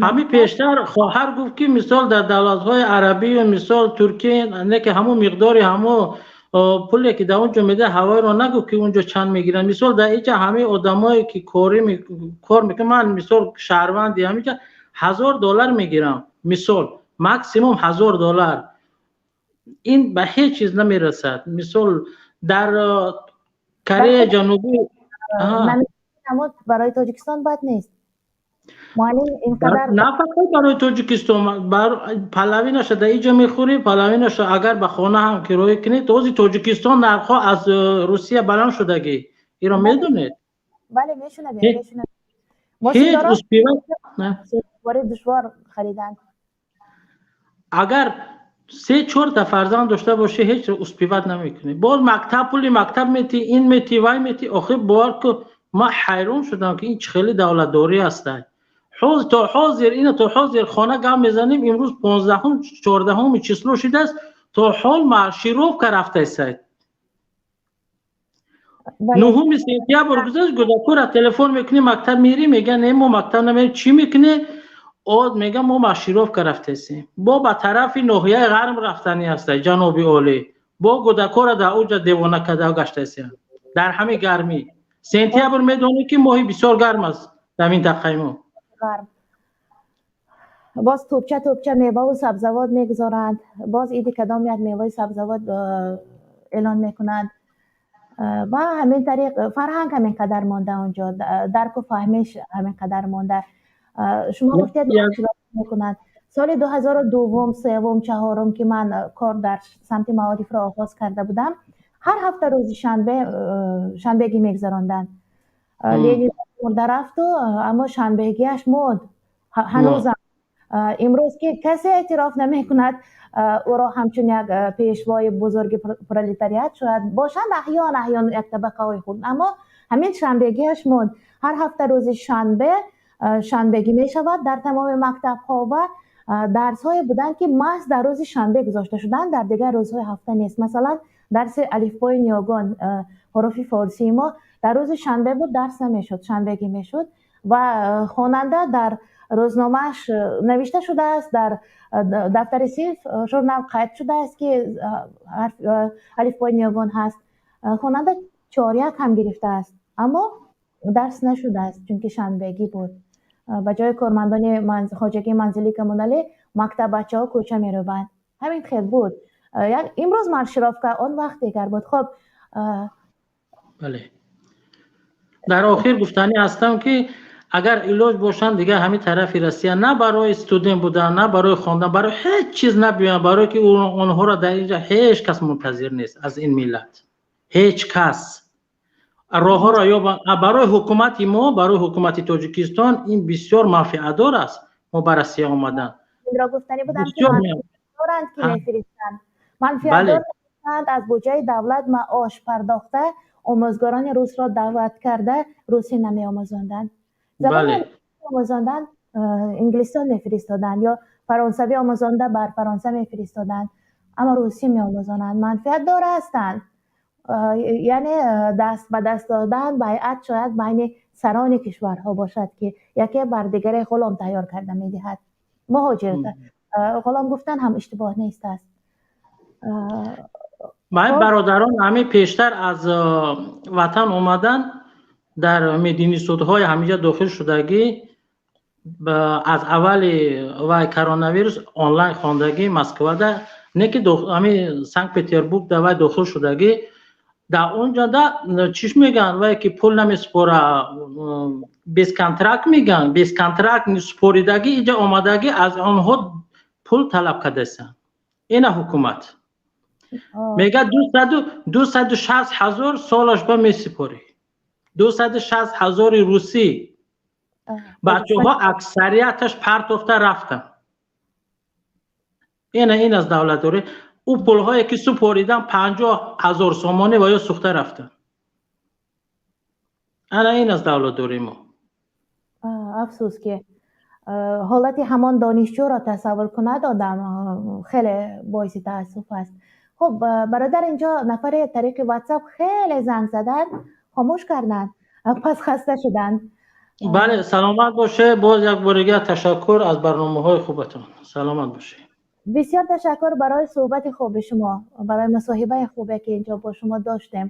ҳамин пештар хоҳар гуфт, ки мисол дар давлатҳои арабию мисол Туркия, не ки ҳамун миқдори ҳамо пуле ки дар он ҷо медиҳад, ҳавоиро нагуфт, ки он ҷо чанд мегиранд. Мисол, дар инҷа ҳамаи одамое ки кор мекунанд, ман мисол шаҳрванди ҳаминҷа, 1000 доллар мегирам, мисол, максимум 1000 доллар. Ин ба ҳеҷ чиз намерасад. Мисол, дар Кореяи Ҷанубӣ Барои Тоҷикистон бад нест, муаллим инқадар. На фақат барои Тоҷикистон, половинаша дар инҷо мехӯрӣ, половинаша агар ба хона ҳам кироя кунӣ. Този Тоҷикистон нархҳо аз Русия баланд шудагӣ, иро медонед? Бале, мешунавем, мешунавем. Ҳеҷ успевать душвор харидан. Агар се чорта фарзанд дошта бошӣ, ҳеҷ успевать намекунӣ. Боз мактаб, пули мактаб метӣ, ин метӣ, вай метӣ. Охир бовар ку, ман ҳайрон шудам, ки ин чӣ хеле давлатдорӣ ҳастад. То ҳозир ина, то ҳозир хона гап мезанем, имрӯз 15-ум, 14-уми число шудааст, то ҳол маршировка рафтаистад. 9 сентябр гузашт, гудакура телефон мекунӣ, мактаб мерӣ, мегӯян, не, мо мактаб намерем. Чӣ мекунӣ? Мегӯям, мо маршировка рафтаистем, бо ба тарафи ноҳияи Ғарм рафтанӣ ҳастад, ҷаноби олӣ. Бо гудакора дар уҷа девона карда гаштаистем дар ҳамин гармӣ. Сентябр медонӣ, ки моҳи бисёр гарм аст дар минтақаи мо. Гарм, боз тӯбча тӯбча меваву сабзавот мегузоранд, боз иди кадом як меваи сабзавот эълон мекунанд ва ҳамин тариқ фарҳанг ҳамин қадар монда онҷо, дарку фаҳмиш ҳамин қадар монда. Шумо гуфтед, мекунанд. Соли 2002-м, севум, чаҳорум, ки ман кор дар самти маорифро оғоз карда будам, ҳар ҳафта рӯзи шанбе шанбегӣ мегузаронданд. Ленин мурда рафту, аммо шанбегиаш монд ҳанӯзам. Имрӯз ки касе эътироф намекунад ӯро ҳамчун як пешвои бузурги пролетариат, шояд бошанд аҳён аҳён як табақаҳои хурд, аммо ҳамин шанбегиаш монд. Ҳар ҳафта рӯзи шанбе шанбегӣ мешавад дар тамоми мактабҳо ва дарсҳое буданд, ки маҳз дар рӯзи шанбе гузошта шуданд, дар дигар рӯзҳои ҳафта нест. Масалан, дарси алифбои ниёгон, ҳуруфи форсии мо дар рӯзи шанбе буд, дарс намешуд, шанбегӣ мешуд ва хонанда дар рӯзномааш навишта шудааст, дар дафтари синф, журнал қайд шудааст, ки алифбои ниёгон ҳаст. Хонанда чоряк ҳам гирифтааст, аммо Дарс нашудааст, чунки шанбегӣ буд. Ба ҷои кормандони хоҷагии манзилии коммуналӣ мактаббачаҳо кӯча мерӯбанд. Ҳамин хел буд. Имрӯз маршировка, он вақт дигар буд. Хоб. Бале. Дар охир гуфтанӣ ҳастам, ки агар илоҷ бошанд, дигар ҳамин тарафи Россия на барои студент будан, на барои хондан, барои ҳеҷ чиз набиёянд, барое ки онҳоро дар инҷа ҳеҷ кас мунтазир нест аз ин миллат. Ҳеҷ кас. Роҳҳоро ёбанд. Барои ҳукумати мо, барои ҳукумати Тоҷикистон ин бисёр манфиатдор аст, мо ба Россия омадан. Инро гуфтанӣ будам, ки доранд, ки мефиристанд. Манфиатдор аз буҷаи давлат маош пардохта, омӯзгорони русро даъват карда, русӣ намеомӯзонданд. Забони омӯзонданд, инглисиён мефиристоданд ё фаронсавӣ омӯзонда бар Фаронса мефиристоданд, аммо русӣ меомӯзонанд. Манфиатдор ҳастанд. Яъне даст ба даст додан, байъат шояд байни сарони кишварҳо бошад, ки яке бар дигаре ғулом тайёр карда медиҳад. Муҳоҷир ғулом гуфтан ҳам иштибоҳ нест аст. Ман бародарон ҳамин пештар аз ватан омадан, дар мединститутҳои ҳаминҷа дохил шудагӣ, аз аввали вай коронавирус онлайн хондагӣ Москвада, не ки ҳамин Санкт Петербург да вай дохил шудагӣ, дар онҷода чиш мегӯянд, вай ки пул намесупора, без контракт мегӯянд, без контракт супоридагӣ, иҷа омадагӣ, аз онҳо пул талаб кардастанд. Ина ҳукумат мегӯяд, 260 000 солаш ба месупорӣ, 260 000-и русӣ. Бачаҳо аксарияташ партофта рафтанд. Ина ин аз давлатдорӣ. Ӯ пулҳое ки супоридан, 50 000 сомонӣ, ва ё сӯхта рафтанд. Ана ин аз давлатдории мо. Афсӯс, ки ҳолати ҳамон донишҷӯро тасаввур кунад одам, хеле боиси таассуф аст. Хуб, бародар, инҷо нафаре тариқи Ватсап хеле занг заданд, хомӯш карданд, пас хаста шуданд. Бале, саломат боше. Боз як бори дигар ташаккур аз барномаҳои хубатон. Саломат бошед. Бисёр ташаккур барои суҳбати хуби шумо, барои мусоҳибаи хубе, ки инҷо бо шумо доштем.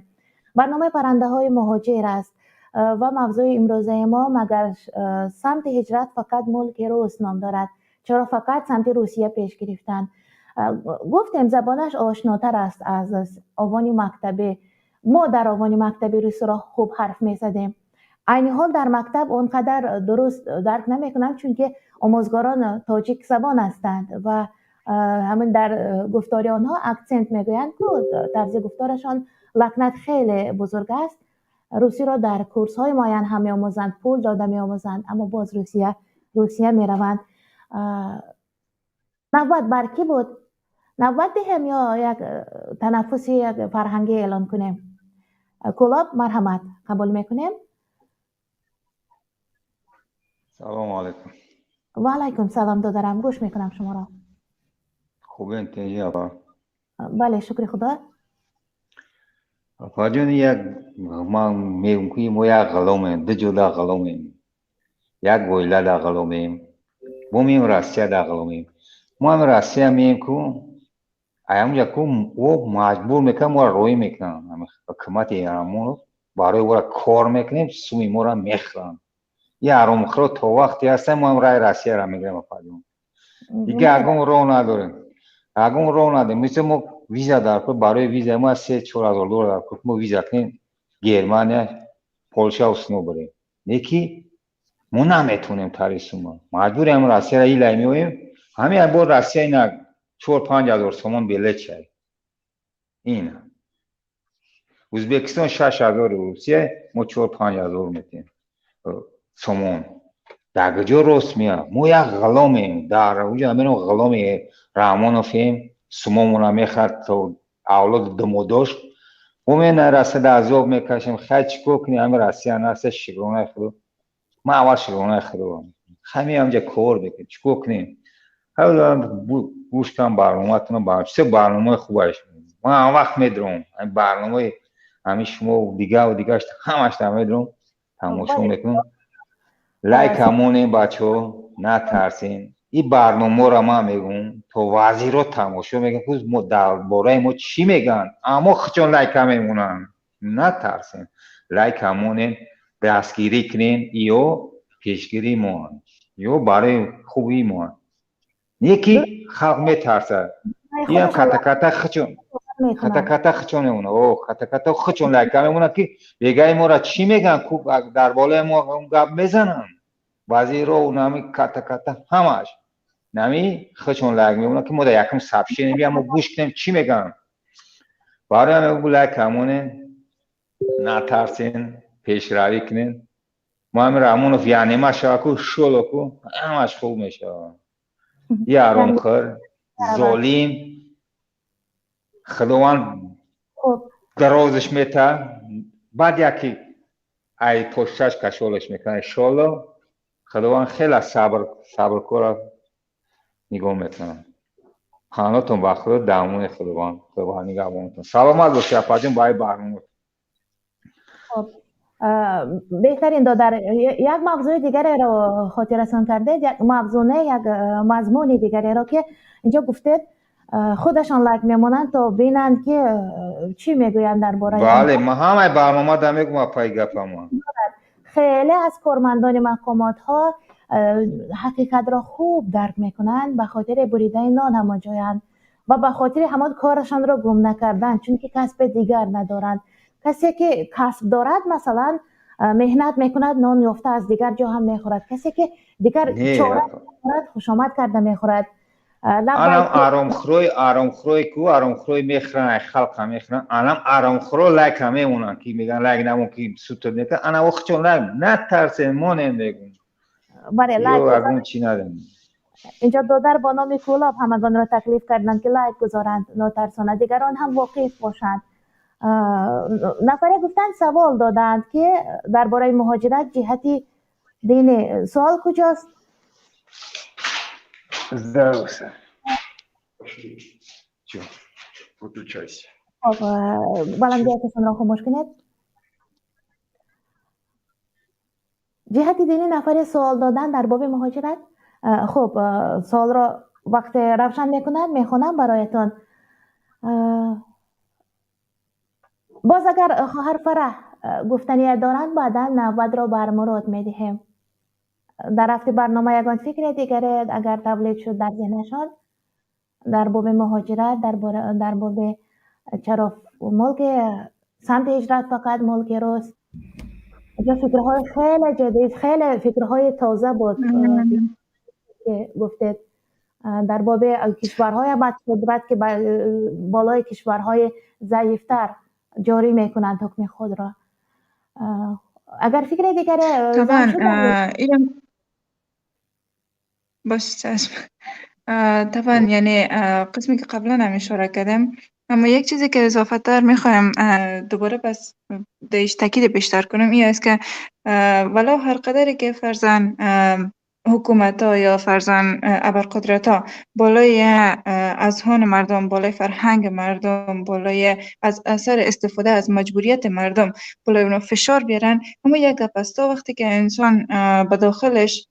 Барномаи «Паррандаҳои муҳоҷир» аст ва мавзӯи имрӯзаи мо «Магар самти ҳиҷрат фақат мулки рус» ном дорад. Чаро фақат самти Русия пеш гирифтанд? Гуфтем, забонаш ошнотар аст аз овони мактабӣ. Мо дар овони мактаби русиро хуб ҳарф мезадем. Айни ҳол дар мактаб он қадар дуруст дарк намекунам, чунки омӯзгорон тоҷик забон ҳастанд ва ҳамин дар гуфтори онҳо акцент мегӯянд ку, тарзи гуфторашон лакнат хеле бузург аст. Русиро дар курсҳои муайян ҳам меомӯзанд, пул дода меомӯзанд, аммо боз Русия мераванд. Навбат бар кӣ буд? Навбат диҳем ё як танаффуси як фарҳангӣ эълон кунем? Кӯлоб, марҳамат, қабул мекунем. Салому алайкум. Ва алайкум салом, додарам, гӯш мекунам шуморо. Хубен, тинҷӣ, апа? Бале, шукри Худо. Апаҷон, як ман мегӯм, ки мо як ғуломем, ду ҷода ғуломем. Як оилада ғуломем, мо меем Россияда ғуломем. Мо ҳам Россия меем ку, аямҷа ку о маҷбур мекунад, моро роҳӣ мекунанд. Ҳукумати Рамонов барои ора кор мекунем, суми моро мехӯранд. И ҳаромхӯро то вақте ҳастем, мо ҳам раи Россияро мегирем, апаҷон. Дига ягон роҳ надорем, ягон роҳ надорем. Мисли мо виза дар кор, барои виза мо 3-4 ҳазор доллар дар кор, мо виза кунем, Германия, Полша усно барем. Не ки мо наметонем тари сума, маҷбурем Россияро илай меоем. Ҳамин бор Россия ина 4-5 ҳазор сомон билет шай, ина Ӯзбекистон 6 ҳазор, Русия мо 4-5 ҳазор метем сомон. Дар куҷо рост меяд? Мо як ғуломем дар уҷа, мерем, ғуломи Раҳмоновем, сумомона мехард то авлоди думодошт. Мо мена расада азоб мекашем. Хай, чӣ кор кунем? Ҳами Россия наста, шукронаи Худо. Ман аввал шукронаи Худо, хай меям ҷа кор мекунем, чӣ кор кунем? Гӯш кам барномаатона, чисе барномаи хубаш. Ман ҳам вақт медурам барномаи ҳамин шумо, дигаву дигаш, ҳамашта медурам, тамошо мекунам. Лайк ҳамонем, бачаҳо, натарсем. Ин барномаро ман мегӯм, то вазирро тамошо мекунам, мо дар бораи мо чӣ мегӯянд, аммо хучон лайка мемонанд. Натарсем, лайк ҳамонем. Дастгирӣ кунен, ё пешгирии моанд, ё барои хубии моанд. Не ки халқ метарсад. Иам ката-ката хичон, ката-ката хичон мемонад. О, ката-ката хичон лайка мемонад, ки бегаи моро чӣ мегӯянд, ку дар болои мо гап мезананд. Вазиро нами ката-ката ҳамаш нами хичон лайк мемонад, ки мо дар якум сообщение биям, мо гӯш кунем, чӣ мегӯянд. Барои ҳамин мегӯ, лайк монен, натарсен, пешравӣ кунен. Мо ҳамин Раҳмонов яънема шава ку, шоло ку, ҳамаш хуб мешавад. Я аромхӯр, золим, Худованд дарозаш мета, баъд яки ай пошташ кашолаш мекунад. Иншолло, Худованд хеле сабр, сабркора нигоҳ мекунад. Паҳнотон ба Худо, дамони Худованд, Худованд нигаҳбонатон. Саломат бошед, апаҷон, ба ай барнома. Беҳтарин, додар, як мавзӯи дигареро хотиррасон кардед, як мавзӯъ не, як мазмуни дигареро, ки инҷо гуфтед, худашон лайк мемонанд, то бинанд, ки чӣ мегӯянд дар бораи. Бале, ман ҳамаи барнома да мегӯм, апаи, гапама. Хеле аз кормандони мақомотҳо ҳақиқатро хуб дарк мекунанд, ба хотири буридани нон ҳамон ҷоянд ва ба хотири ҳамон корашонро гум накардан, чунки касби дигар надоранд. Касе ки касб дорад, масалан, меҳнат мекунад, нон ёфта аз дигар ҷо ҳам мехӯрад. Касе ки дигар чора дорад, хушомад карда мехӯрад. Анам аромхӯрои, аромхӯрои ку, аромхӯрои мехӯранд, ай халқа мехӯранд. Анам аромхӯро лайка мемонанд, ки мегӯянд, лайк намон, ки сутур мекунанд. Ана охчон лайк натарсен, монем, мегӯм. Бале, лайк ягон чӣ надем. Инҷо додар бо номи Кӯлоб ҳамагонро таклиф карданд, ки лайк гузоранд нотарсона, дигарон ҳам воқиф бошанд. Нафаре гуфтанд, савол доданд, ки дар бораи муҳоҷират ҷиҳати динӣ. Суол куҷост? Здорово. Чё? Выключайся. Хоб, баландияташонро хомӯш кунед. Ҷиҳати динӣ нафаре суол доданд дар боби муҳоҷират. Хуб, суолро вақте равшан мекунад, мехонам бароятон. Боз агар хоҳар Фараҳ гуфтание доранд, баъдан навбатро бар Мурод медиҳем. Дар рафти барнома ягон фикре дигаре агар тавлид шуд дар зеҳнашон дар боби муҳоҷират, дар боби чаро мулки самти ҳиҷрат фақат мулки рус, инҷо фикрҳои хеле ҷадид, хеле фикрҳои тоза буд, ки гуфтед дар боби кишварҳои абадқудрат, ки болои кишварҳои заифтар ҷорӣ мекунанд ҳукми худро. Агар фикри дигаре Табъан, باش، چشم. طبعا، یعنی قسمی که قبلا هم اشاره کردم، اما یک چیزی که اضافه تر میخوایم دوباره پس دیش تاکید بیشتر کنم، این است که ولو هر قدری که فرضاً حکومت ها یا فرضاً ابرقدرت ها بالای اذهان مردم، بالای فرهنگ مردم، بالای از اثر استفاده از مجبوریت مردم بالای اونا فشار بیارن، اما یک گپ است، تا وقتی که انسان به داخلش،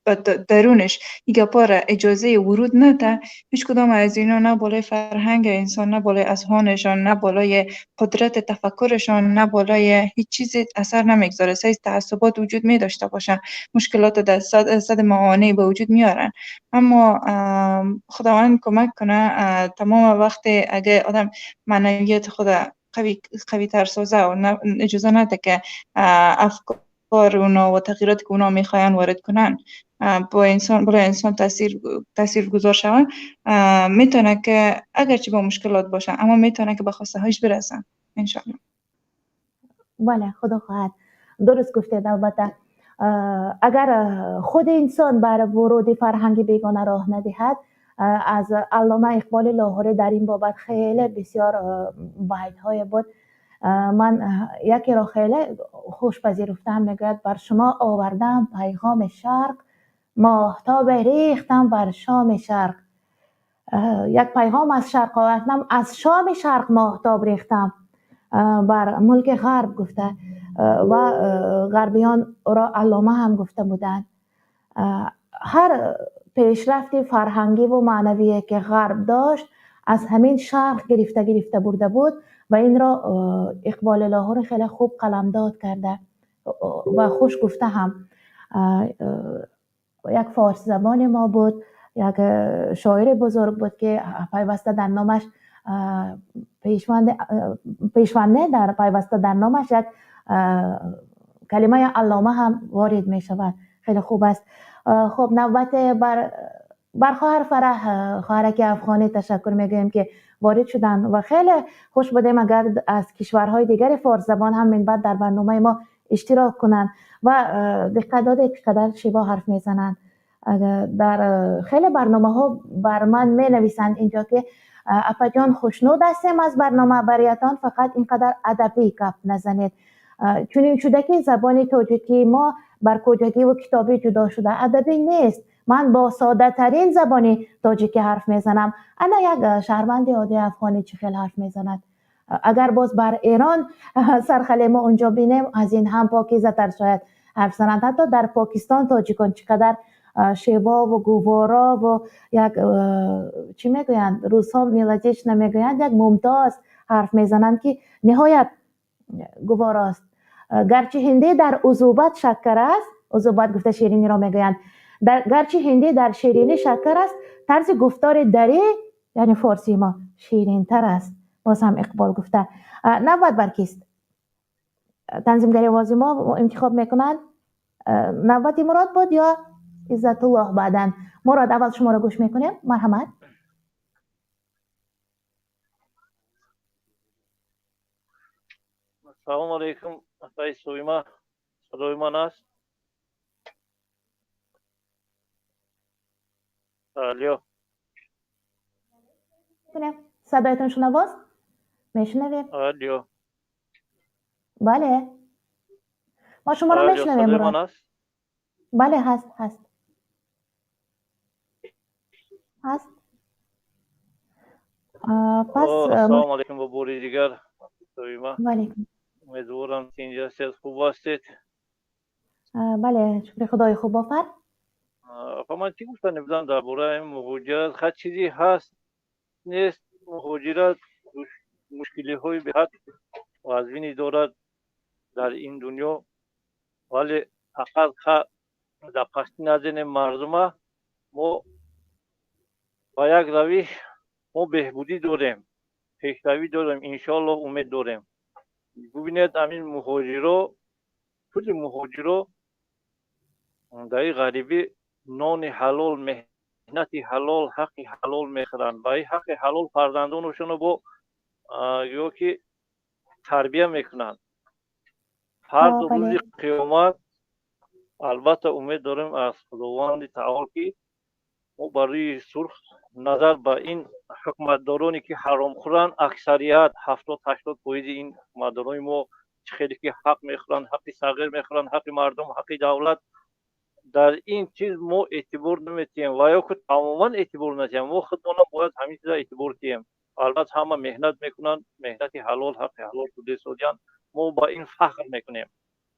به درونش این گپا را اجازه ورود نده، هیچ کدام از اینا نه بالای فرهنگ انسان، نه بالای اذهانشان، نه بالای قدرت تفکرشان، نه بالای هیچ چیزی اثر نمیگذاره. سعی تعصبات وجود می داشته باشن، مشکلات در صد موانع به وجود میارن، اما خداوند کمک کنه، تمام وقت اگه آدم معنویت خود قوی تر سازه و اجازه نده که افکار اونا و تغییرات که اونا میخواین وارد کنن با انسان، برای انسان تاثیر گذار شوند، میتونه که اگرچه با مشکلات باشن، اما میتونه که به خواسته هایش برسن، انشاءالله. بله، خدا خواهد. درست گفتید. البته اگر خود انسان بر ورود فرهنگ بیگانه راه ندهد. از علامه اقبال لاهوری در این بابت خیلی بسیار بیت های بود. من یکی را خیلی خوش پذیرفتم، میگوید: بر شما آوردم پیغام شرق، ماهتاب ریختم بر شام شرق. یک پیغام از شرق آوردم، از شام شرق ماهتاب ریختم بر ملک غرب، گفته و غربیان را علامه هم گفته بودند. هر پیشرفت فرهنگی و معنوی که غرب داشت، از همین شرق گرفته گرفته برده بود و این را اقبال لاهور خیلی خوب قلمداد کرده. و خوش گفته هم یک فارسی زبان ما بود، یک شاعر بزرگ بود که پیوسته در نامش پیشونده در پیوسته در نامش یک کلمه علامه هم وارد می شود. خیلی خوب است. خب نوبت بر خواهر فرح، خواهرک افغانی تشکر میگویم که وارد شدن و خیلی خوش بودیم اگر از کشورهای دیگر فارس زبان هم من بعد در برنامه ما اشتراک کنند و دقت داده که قدر شیوا حرف میزنند. در خیلی برنامه ها بر من می نویسند اینجا که اپا جان خوشنود هستیم از برنامه بریتان، فقط اینقدر ادبی گپ نزنید. چون این شده که زبان تاجیکی ما بر کجگی و کتابی جدا شده، ادبی نیست. من با ساده ترین زبان تاجیکی حرف میزنم. انا یک شهروند عادی افغانی چه خیلی حرف میزند. اگر باز بر ایران سرخله ما اونجا بینیم از این هم پاکیزه تر شاید حرف زنند. حتی در پاکستان تاجیکان چقدر شیوا و گوارا و یک چی میگویند، روس ها ملودیش نمیگویند، یک ممتاز حرف میزنند که نهایت گواراست. گرچه هندی در عذوبت شکر است، عذوبت گفته شیرینی را میگویند، گرچه هندی در شیرینی شکر است، طرز گفتار دری یعنی فارسی ما شیرین تر است. باز هم اقبال گفته. نوبت بر کیست؟ تنظیمگری آواز ما انتخاب میکنند. نوبت مراد بود یا عزت الله؟ بعداً مراد اول شما را گوش میکنیم. مرحمت. سلام علیکم آقای سویما، صدای من است؟ الو، صدایتون شنواست؟ میشنویم. الو، بله ما شما رو میشنویم. مراد بله هست هست هست. پس سلام علیکم با بوری دیگر سویما. علیکم. امیدوارم که اینجا هستید، خوب هستید. بله شکر خدای خوب آفر. آقا من چی گفتم نمیدونم درباره مهاجرت، خد چیزی هست نیست. مهاجرت مشکلی های به حد وزینی دارد در این دنیا، ولی فقط در پستی نزن مردم ما با یک روش ما بهبودی داریم، پیشروی داریم، انشالله امید داریم. ببینید همین مهاجرا، کل مهاجرا در این غریبی نان حلال، مهنت حلال، حق حلال میخورند. با این حق حلال فرزندانشون رو با یا که تربیه میکنند. هر دو روز قیامت البته امید داریم از خداوند تعالی که ما برای سرخ نظر به این حکومتدارانی که حرام خورن، اکثریت 70-80% این حکومتداران ما خیلی که حق میخورن، حق صغیر میخورن، حق مردم، حق دولت، در این چیز ما اعتبار نمیتیم و یا که تماما اعتبار نمیتیم. ما خودمون باید همین چیزا اعتبار تیم. البته همه مهنت میکنن، مهنت حلال، حق حلال بوده سودیان، ما با این فخر میکنیم.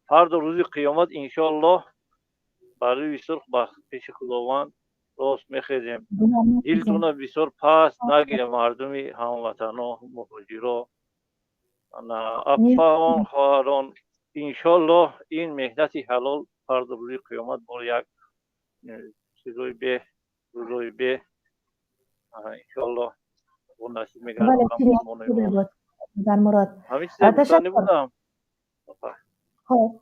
فردا روز قیامت انشالله برای سرخ با پیش خداوند راست میخیزیم. دلتون بسیار پس نگیره مردمی هموطنا، مهاجرا، اپاان، خواهران، انشالله این مهنت حلال فردا روز قیامت با یک چیزای به روزای به انشالله و نصیب میگردم. در مراد تشکر. خب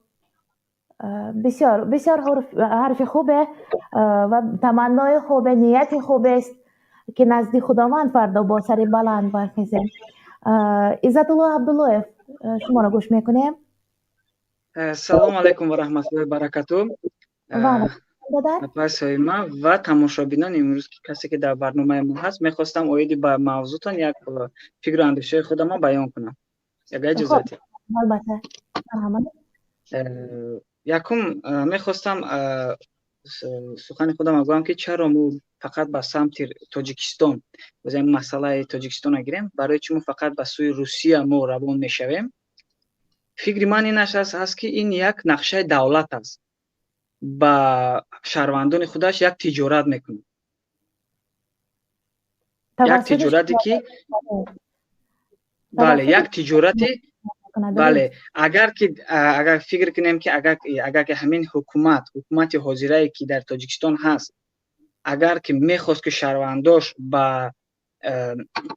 بسیار بسیار حرف خوبه و تمنای خوبه، نیت خوب است که نزد خداوند فردا با سر بلند برخیزیم. عزت الله عبدالله شما را گوش میکنیم. سلام علیکم و رحمت الله و برکاته. سایما و تماشابینان امروز کسی که در برنامه ما هست، میخواستم оиди به موضوعتان یک فکر و اندیشه خودم بیان کنم. اگر اجازه بدید. البته. یکم میخواستم سخن خودم بگم که چرا ما فقط به سمت تاجیکستان و این مسئله تاجیکستان گیریم، برای چی ما فقط به سوی روسیه ما روان میشویم. فکر من این است که این یک نقشه دولت است، با شهروندان خودش یک تجارت میکنه، یک تجارتی که بله، یک تجارتی Бале, агар ки агар фикр кунем ки агар ки ҳамин ҳукумати ҳозирае ки дар Тоҷикистон ҳаст, агар ки мехост ки шаҳрвандош ба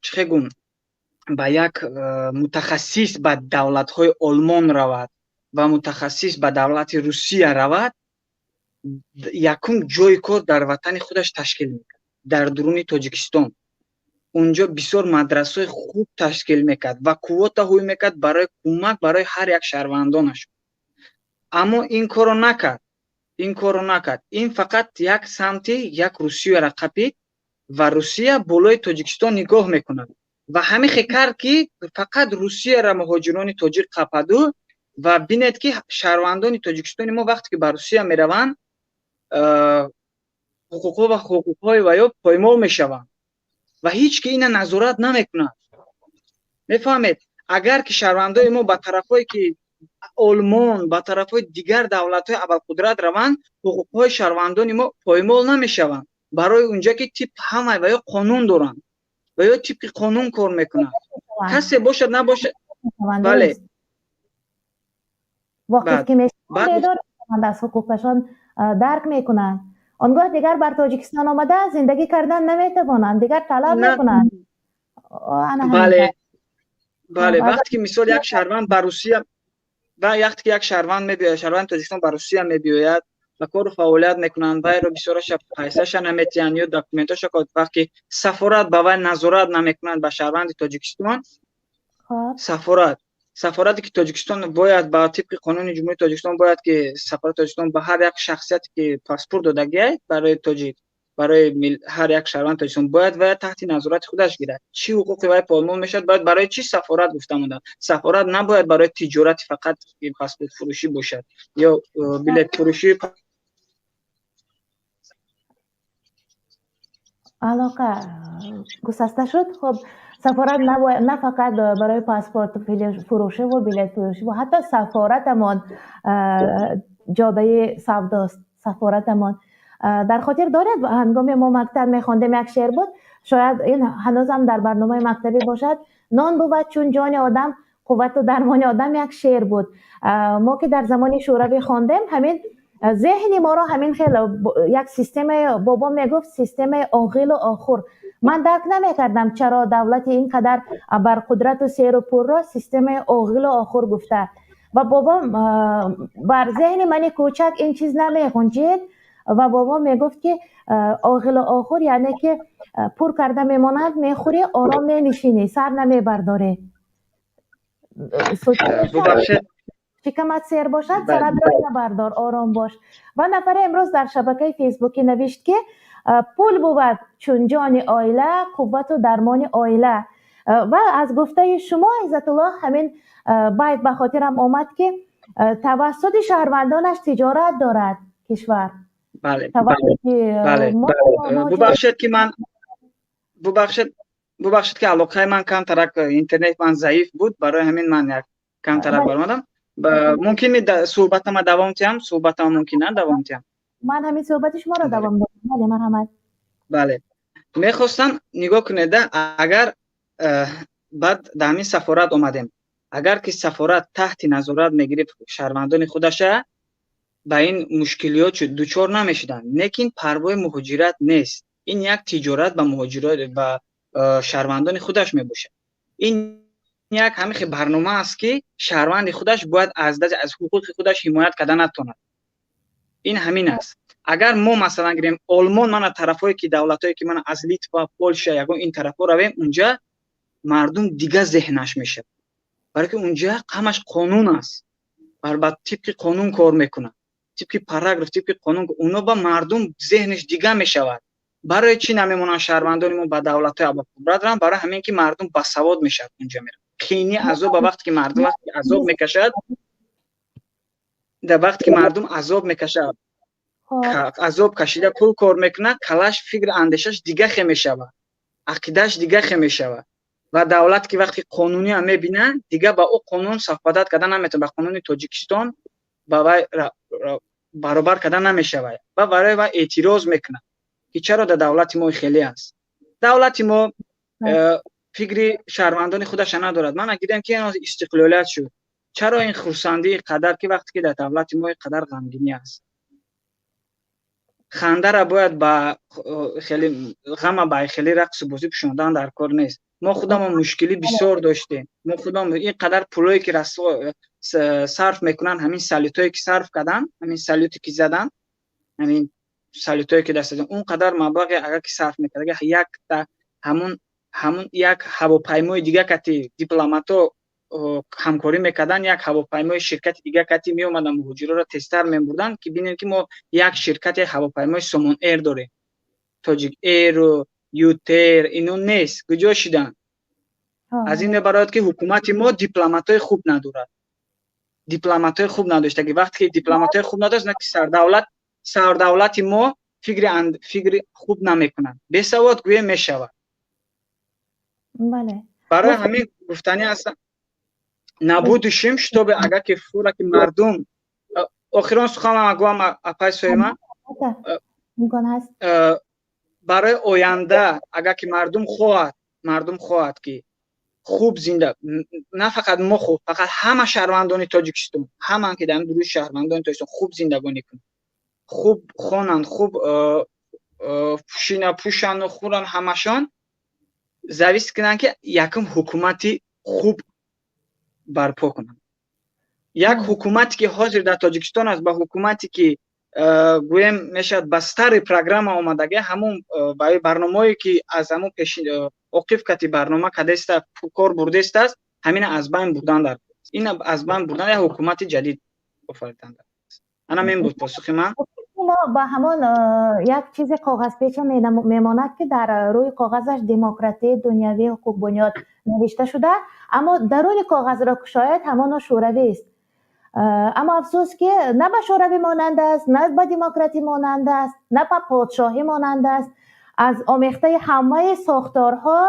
чӣ гум ба як мутахассис ба давлатҳои Олмон равад ва мутахассис ба давлати Русия равад, якум ҷои кор дар ватани худаш ташкил мекард, дар дуруни Тоҷикистон. Унҷо бисёр мадрасаҳои хуб ташкил мекард ва квота ҳуй мекард барои кӯмак барои ҳар як шаҳрвандонаш. Аммо ин корро накард. Ин корро накард. Ин фақат як самти як Русияро қапид ва Русия болои Тоҷикистон нигоҳ мекунад. Ва ҳамин хел кард ки фақат Русияро муҳоҷирони тоҷик қападу ва бинед ки шаҳрвандони Тоҷикистони мо вақте ки ба Русия мераванд, ҳуқуқҳо ва ҳуқуқҳои ваё поймол мешаванд ва ҳеҷ ки ина назорат намекунад. Мефаҳмед, агар ки шаҳрвандои мо ба тарафҳое ки Олмон, ба тарафҳои дигар давлатҳои абарқудрат раванд, ҳуқуқҳои шаҳрвандони мо поймол намешаванд. Барои унҷа ки тибқи ҳама ва ё қонун доранд ва ё тибқи қонун кор мекунанд. Касе бошад набошад, бале. Воқиф ки мешаванд, бедор мешаванд, аз ҳуқуқашон дарк мекунанд. Он гоҳ дигар бар Тоҷикистон омада зиндагӣ кардан наметавонанд, дигар талаб мекунанд. Бале, бале, вақте ки мисол як шаҳрванд ба Русия ва вақте ки як шаҳрванд мебиёяд, шаҳрванди Тоҷикистон ба Русия мебиёяд ва кору фаъолият мекунанд, вайро бисёраша пайсаша наметиҳанд ё документоша, вақте ки сафорат ба вай назорат намекунанд ба шаҳрванди Тоҷикистон, сафорате ки Тоҷикистон бояд ба тибқи қонуни Ҷумҳурии Тоҷикистон бояд ки сафорати Тоҷикистон ба ҳар як шахсияте ки паспорт додагиай барои тоҷик, барои ҳар як шаҳрванди Тоҷикистон бояд вай таҳти назорати худаш гирад. Чӣ ҳуқуқи вай поймол мешавад, бояд барои чӣ сафорат гуфта монда? Сафорат набояд барои тиҷорати фақат паспортфурӯшӣ бошад ё билетфурӯшӣ. Алоқа гусаста шуд. Хуб, сафорат на фақат барои паспорт фурӯшӣ ва билет фурӯшӣ ва ҳатто сафоратамон ҷодаи савдост. Сафоратамон дар хотир доред, ҳангоми мо мактаб мехондем як шеър буд, шояд ин ҳанӯзам дар барномаи мактабӣ бошад, нон бувад чун ҷони одам, қуввату дармони одам, як шеър буд. Мо ки дар замони шӯравӣ хондем, ҳамин зеҳни моро ҳамин хел як системаи, бобо мегуфт, системаи оғилу охур. Ман дарк намекардам чаро давлати ин қадар барқудрату серу пурро системаи оғилу охур гуфта. Ва бобом бар зеҳни мани кӯчак ин чиз намеғунҷид ва бобом мегуфт ки оғилу охур яъне ки пур карда мемонад, мехӯрӣ, ором менишинӣ, сар намебардорӣ. Шикамат сер бошад, саратро набардор, ором бош. Ва нафаре имрӯз дар шабакаи фейсбукӣ навишт ки пул бувад чун ҷони оила, қуввату дармони оила. Ва аз гуфтаи шумо, Иззатуллоҳ, ҳамин байт ба хотирам омад ки тавассути шаҳрвандонаш тиҷорат дорад кишвар. Бале, бале. Бубахшед ки ман бубахшед ки алоқаи ман камтарак, интернет ман заиф буд, барои ҳамин ман як камтарак баромадам. Мумкин суҳбатама давом диҳам? Суҳбатама мумкин на давом диҳам? Ман ҳамин суҳбати шуморо давом додам. Бале, марҳамат. Бале, мехостам нигоҳ кунед, агар баъд дар ҳамин сафорат омадем, агар ки сафорат таҳти назорат мегирифт шаҳрвандони худаша, ба ин мушкилиёт дучор намешуданд. Лекин парвои муҳоҷират нест. Ин як тиҷорат ба муҳоҷирот ба шаҳрвандони худаш мебошад. Ин як ҳамин хел барнома аст ки шаҳрванди худаш бояд аз ҳуқуқи худаш ҳимоят карда натонад. Ин ҳамин аст. Агар мо масалан гирем Олмон, мана тарафҳое ки давлатҳое ки мана аз Литва, Полша, ягон ин тарафҳо равем, унҷа мардум дига зеҳнаш мешавад. Барои ки унҷа ҳамаш қонун аст. Ба тибқи қонун кор мекунад. Тибқи параграф, тибқи қонун уно ба мардум зеҳнаш дига мешавад. Барои чӣ намемонанд шаҳрвандони мо ба давлатҳои абарқудрат раванд? Барои ҳамин ки мардум басавод мешавад унҷа меравад. Қийни азоб ба вақте ки мардум вақте азоб мекашад, дар вақте ки мардум азоб мекашад, азоб кашида пул кор мекунад, калаш фикр андешаш дига хе мешавад, ақидааш дига хе мешавад. Ва давлат ки вақте қонуниам мебинад, дига ба ӯ қонун сафбадат карда наметавонад, ба қонуни Тоҷикистон ба вай баробар карда намешавад ва барои вай эътироз мекунад ки чаро дар давлати мо хеле аст. Давлати мо фикри шаҳрвандони худаша надорад. Ман гидам ки истиқлолият шуд. Чаро ин хурсандии қадар, ки вақте ки дар давлати мо ин қадар ғамгинӣ аст? Хандара бояд ба хеле ғама ба хеле рақсу бозӣ пӯшондан дар кор нест. Мо худамон мушкилӣ бисёр доштем. Мо худамон ин қадар пулое ки сарф мекунанд, ҳамин салютое ки сарф карданд, ҳамин салюте ки заданд, ҳамин салютое ки даст он қадар маблағе агар ки сарф мекард, агар якта ҳамун як ҳавопаймои дига кати дипломатҳо ҳамкорӣ мекарданд, як ҳавопаймои ширкати дига кати меомаданд, муҳоҷироро тезтар мебурданд, ки бинем, ки мо як ширкати ҳавопаймои Сомон Эйр дорем. Тоҷик Эйру Ютер ино нест, куҷо шиданд? Аз ин мебарояд, ки ҳукумати мо дипломатҳои хуб надорад, дипломатҳои хуб надошта. Ки вақте ки дипломатҳои хуб надошт, ки сардавлати мо фикри хуб намекунад, бесавод гӯе мешавад. Барои ҳамин гуфтанӣ аст, на будущем, чтобы агар ки фура ки мардум, охирон суханам гӯям, апай Соима, барои оянда агар ки мардум хоҳад ки хуб зинда, на фақат мо хуб, фақат ҳама шаҳрвандони Тоҷикистон, ҳамаан ки дар дуруст шаҳрвандони Тоҷикистон хуб зиндагонӣ кунанд, хуб хонанд, хуб пӯшина пӯшанду хӯранд, ҳамашон зависит кунанд, ки якум ҳукумати хуб барпо кунанд. Як ҳукумате ки ҳозир дар Тоҷикистон аст, ба ҳукумате ки гӯем мешавад, ба старый программа омадагӣ, ҳамун барномаое ки аз ҳамун пеши оқиф кати барнома кадеста кор бурдестааст, ҳамина аз байн бурдан дар ин аз байн бурдан, як ҳукумати ҷадид офаридан дар. Ана мин буд посухи ман. Мо ба ҳамон як чизи коғазпеча мемонад, ки дар рӯи коғазаш демократӣ, дунявӣ, ҳуқуқбунёд навишта шуда, аммо даруни коғазро кушояд, ҳамоно шӯравист. Аммо афсӯс, ки на ба шӯравӣ монанд аст, на ба демократӣ монанд аст, на ба подшоҳӣ монанд аст. Аз омехтаи ҳамаи сохторҳо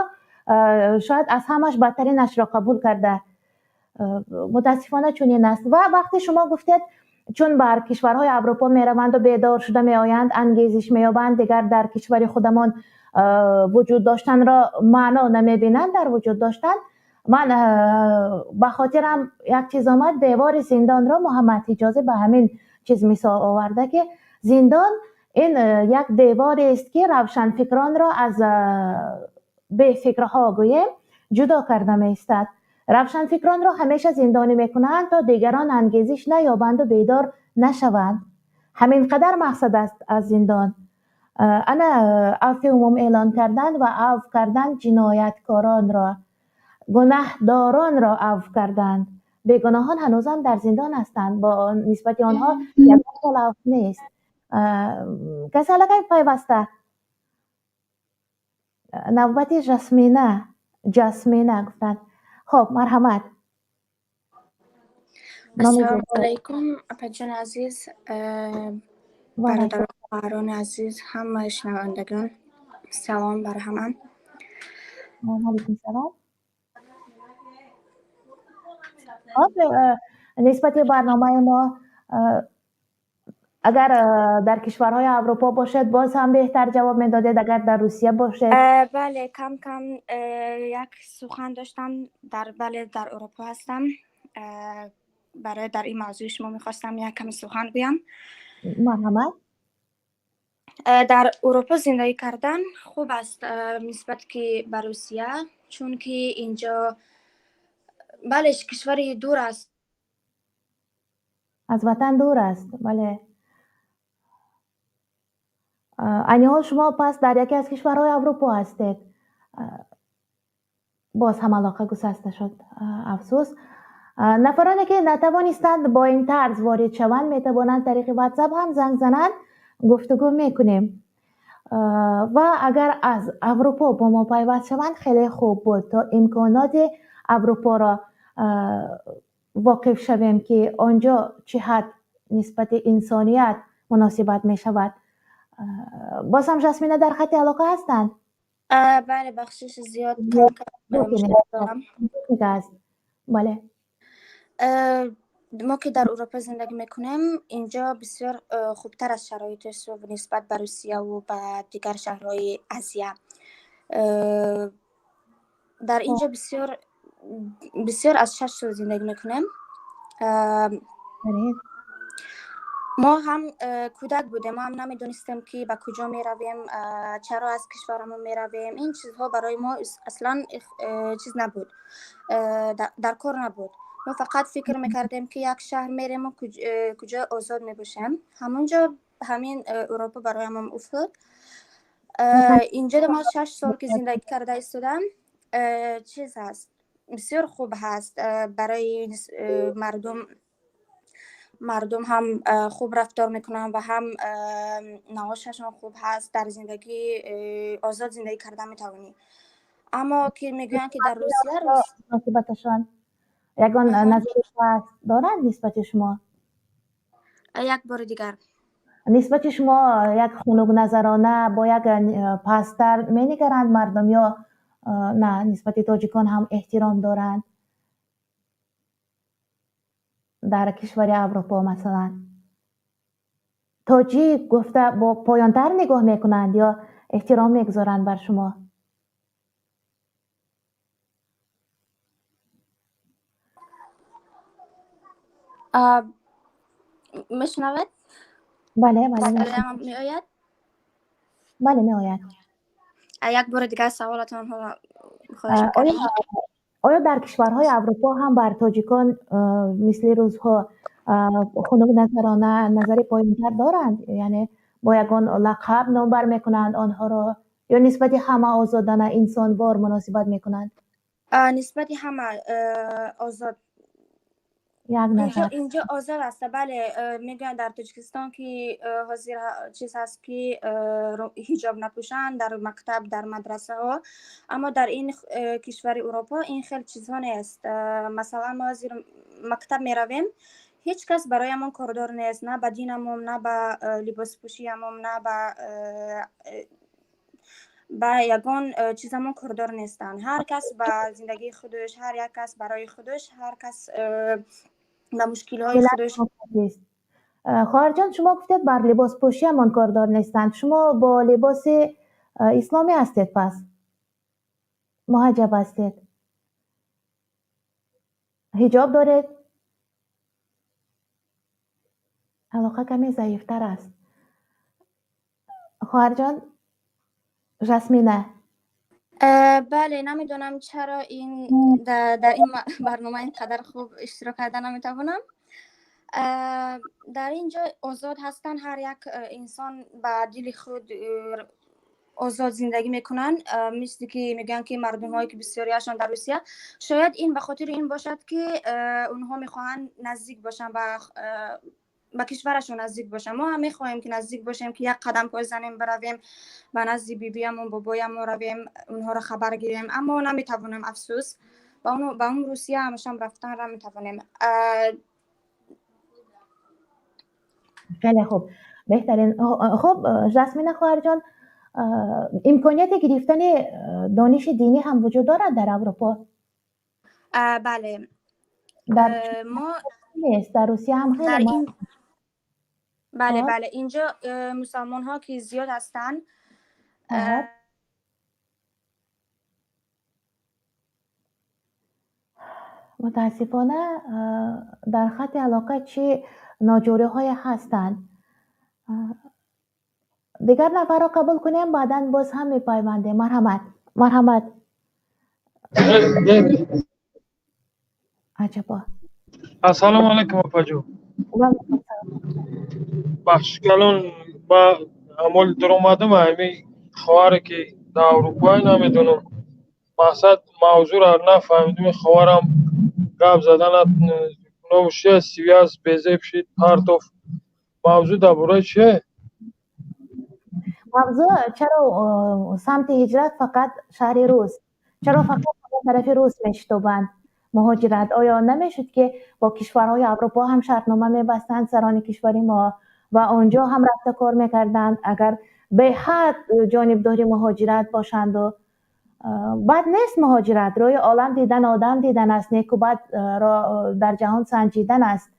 шояд аз ҳамаш бадтаринашро қабул карда. Мутаассифона, чунин аст. Ва вақте шумо гуфтед, чун бар кишварҳои Аврупо мераванду бедор шуда меоянд, ангезиш меёбанд, дигар дар кишвари худамон вуҷуд доштанро маъно намебинанд дар вуҷуд доштан, ман ба хотирам як чиз омад. Девори зиндонро Муҳаммад Ҳиҷозӣ ба ҳамин чиз мисол оварда, ки зиндон ин як деворест, ки равшанфикронро аз бефикрҳо, гӯем, ҷудо карда меистад. Равшанфикронро ҳамеша зиндонӣ мекунанд, то дигарон ангезиш наёбанду бедор нашаванд. Ҳамин қадар мақсад аст аз зиндон. Ана афви умум эълон карданд ва афв карданд ҷинояткоронро, гунаҳдоронро афв карданд. Бегуноҳон ҳанӯзам дар зиндон ҳастанд, бо нисбати онҳо ягон хел афв нест. Касе аллакай пайваста. Навбати Жасмина, Ҷасмина гуфтанд. Хоб, марҳамат. Ассалому алайкум, апаҷони азиз, бародару хоҳарони азиз, ҳамаи шунавандагон, салом бар ҳама. Алайкум салом. Хоб, нисбати барномаи мо, агар дар кишварҳои Аврупо бошед, боз ҳам беҳтар ҷавоб медодед, агар дар Русия бошед. Бале, кам кам як сухан доштам дар, бале, дар Аврупо ҳастам. Барои дар ин мавзӯи шумо мехостам як каме сухан гӯям. Марҳамат. Дар Аврупо зиндагӣ кардан хуб аст нисбат ки ба Русия, чунки инҷо, бале, кишвари дур аст. Аз ватан дур аст, бале. Айни ҳол шумо пас дар яке аз кишварҳои Аврупо ҳастед. Боз ҳам алоқа гусаста шуд, афсӯс. Нафароне ки натавонистанд бо ин тарз ворид шаванд, метавонанд тариқи Ватсап ҳам занг зананд, гуфтугӯ мекунем. Ва агар аз Аврупо бо мо пайваст шаванд, хеле хуб буд, то имконоти Аврупоро воқиф шавем, ки он ҷо чӣ ҳад нисбати инсоният муносибат мешавад. Боз ҳам Жасмина дар хати алоқа ҳастанд? Бале, бахшиши зиёд, кам кам мушкил дорам. Аст, бале. Мо ки дар Аврупо зиндагӣ мекунем, инҷо бисёр хубтар аз шароиташ нисбат ба Русияву ба дигар шаҳрҳои Азия. Дар инҷо бисёр бисёр аз 6 сол зиндагӣ мекунем. Мо ҳам кӯдак будем, мо ҳам намедонистем, ки ба куҷо меравем, чаро аз кишварамон меравем. Ин чизҳо барои мо аслан чиз набуд, дар кор набуд. Мо фақат фикр мекардем, ки як шаҳр мерему куҷо озод мебошем. Ҳамонҷо ҳамин Аврупо бароямон уфтод. Инҷо мо 6 сол ки зиндагӣ карда истодам, чиз ҳаст, бисёр хуб ҳаст барои мардум. Мардум ҳам хуб рафтор мекунанд ва ҳам наошашон хуб ҳаст, дар зиндагӣ озод зиндагӣ карда метавонӣ. Аммо ки мегӯянд, ки дар Русия муносибаташон ягон назари паст доранд нисбати шумо? Як бори дигар. Нисбати шумо як хунукназарона бо як пасттар менигаранд мардум ё на, нисбати тоҷикон ҳам эҳтиром доранд дар кишвари Аврупо? Масалан, тоҷик гуфта бо поёнтар нигоҳ мекунанд ё эҳтиром мегузоранд бар шумо? Мешунавед? Бале, бале. Меояд? Бале, меояд. Як бори дигар саволатонро хоҳиш мекардам. Оё дар кишварҳои Аврупо ҳам бар тоҷикон мисли русҳо хунукназарона назари поёнтар доранд, яъне бо ягон лақаб номбар мекунанд онҳоро ё нисбати ҳама озодона инсонвор муносибат мекунанд? Нисбати ҳама озод. Як назар. Инҷо озод аст, бале. Мегӯянд дар Тоҷикистон, ки ҳозир чиз ҳаст, ки ҳиҷоб напӯшанд дар мактаб, дар мадрасаҳо, аммо дар ин кишвари Аврупо ин хел чизҳо нест. Масалан, мо ҳозир мактаб меравем, ҳеҷ кас бароямон кордор нест, на ба динамон, на ба либоспӯшиямон, на ба ягон чизамон кордор нестанд. Ҳар кас ба зиндагии худаш, ҳар як кас барои худаш, ҳар кас ба мушкилиҳои худаш. Хоҳарҷон, шумо гуфтед бар либоспӯшиамон кордор нестанд. Шумо бо либоси исломӣ ҳастед, пас муҳаҷҷаб ҳастед, ҳиҷоб доред? Алоқа каме заифтар аст, хоҳарҷон Жасмина. Бале, намедонам чаро ин дар ин барнома ин қадар хуб иштирок карда наметавонам. Дар ин ҷо озод ҳастанд, ҳар як инсон ба дили худ озод зиндагӣ мекунанд. Мисли ки мегӯянд, ки мардумҳое ки бисёриашон дар Русия, шояд ин ба хотири ин бошад, ки онҳо мехоҳанд наздик бошанд ба кишварашон, наздик бошанд. Мо ҳам мехоҳем, ки наздик бошем, ки як қадам пой занем, биравем ба назди бибиямон, бобоямон равем, онҳоро хабар гирем, аммо наметавонем, афсӯс. Ба он Русия ҳамашам рафтанро метавонем. Хеле хуб, беҳтарин. Хуб, Жасмина хоҳарҷон, имконияти гирифтани дониши динӣ ҳам вуҷуд дорад дар Аврупо? Бале. Дар мо нест, дар Русия ҳам хеле. Бале, бале, инҷо мусалмонҳо ки зиёд ҳастанд. Мутаассифона, дар хати алоқа чӣ ноҷориҳое ҳастанд. Дигар нафарро қабул кунем, баъдан боз ҳам мепайвандем. Марҳамат, марҳамат. Аҷабо. Ассалому алайкум, опаҷон. Бахшиш калон, ба амоли дуромадам. Ҳами хоҳаре ки дар Аврупоя, намедонам, мақсад мавзӯъро нафаҳмидум. Хоҳарам гап заданат новшия связь безеб шид, партов. Мавзӯъ дар бораи чие? Мавзӯъ: чаро самти ҳиҷрат фақат шаҳри рус, чаро фақат тарафи рус мешитобанд муҳоҷират? Оё намешуд, ки бо кишварҳои Аврупо ҳам шартнома мебастанд сарони кишвари мо ва онҷо ҳам рафта кор мекарданд, агар беҳад ҷонибдори муҳоҷират бошанду? Бад нест муҳоҷират, рӯи олам дидан, одам дидан аст, неку бад дар ҷаҳон санҷидан аст.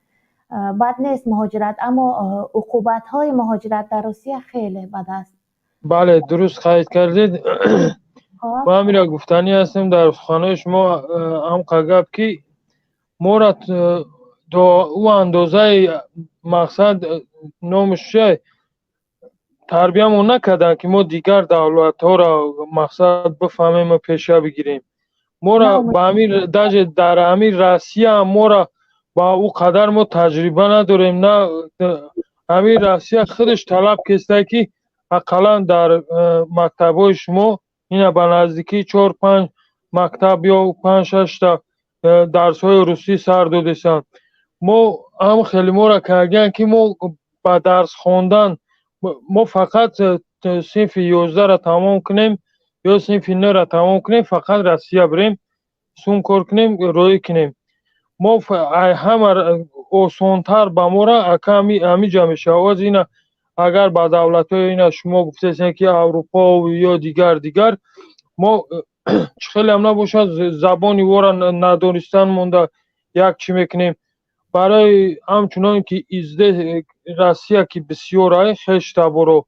Бад нест муҳоҷират, аммо уқубатҳои муҳоҷират дар Русия хеле бад аст. Бале, дуруст қайд кардед. Ма ҳамира гуфтанӣ ҳастем дар суханҳои шумо ҳамқа гап, ки мора То ӯ андозаи мақсад номаш чи, тарбиямон накарданд, ки мо дигар давлатҳоро мақсад бифаҳмему пеша бигирем. Моро ба ҳамин, даже дар ҳамин Россия моро ба ӯ қадар мо таҷриба надорем. На, ҳамин Россия худаш талаб кеста, ки ақаллан дар мактабҳои шумо ина ба наздикии чор панҷ мактаб ё панҷ шашта дарсҳои русӣ сар додесанд. Мо ҳам хеле моро кардиянд, ки мо ба дарс хондан мо фақат синфи 11-ро тамом кунем ё синфи 9-ро тамом кунем, фақат Россия бирем, сум кор кунем, роӣ кунем. Мо ҳама осонтар ба мора ака ҳамиҷа мешавад. Оз ина агар ба давлатҳои ина шумо гуфтесен, ки Аврупо ё дигар дигар, мо чӣ хелеам набошад, забони вора надонистан монда як чӣ мекунем. Барои ҳамчунон ки изде Россия ки бисёр ай хеш таборо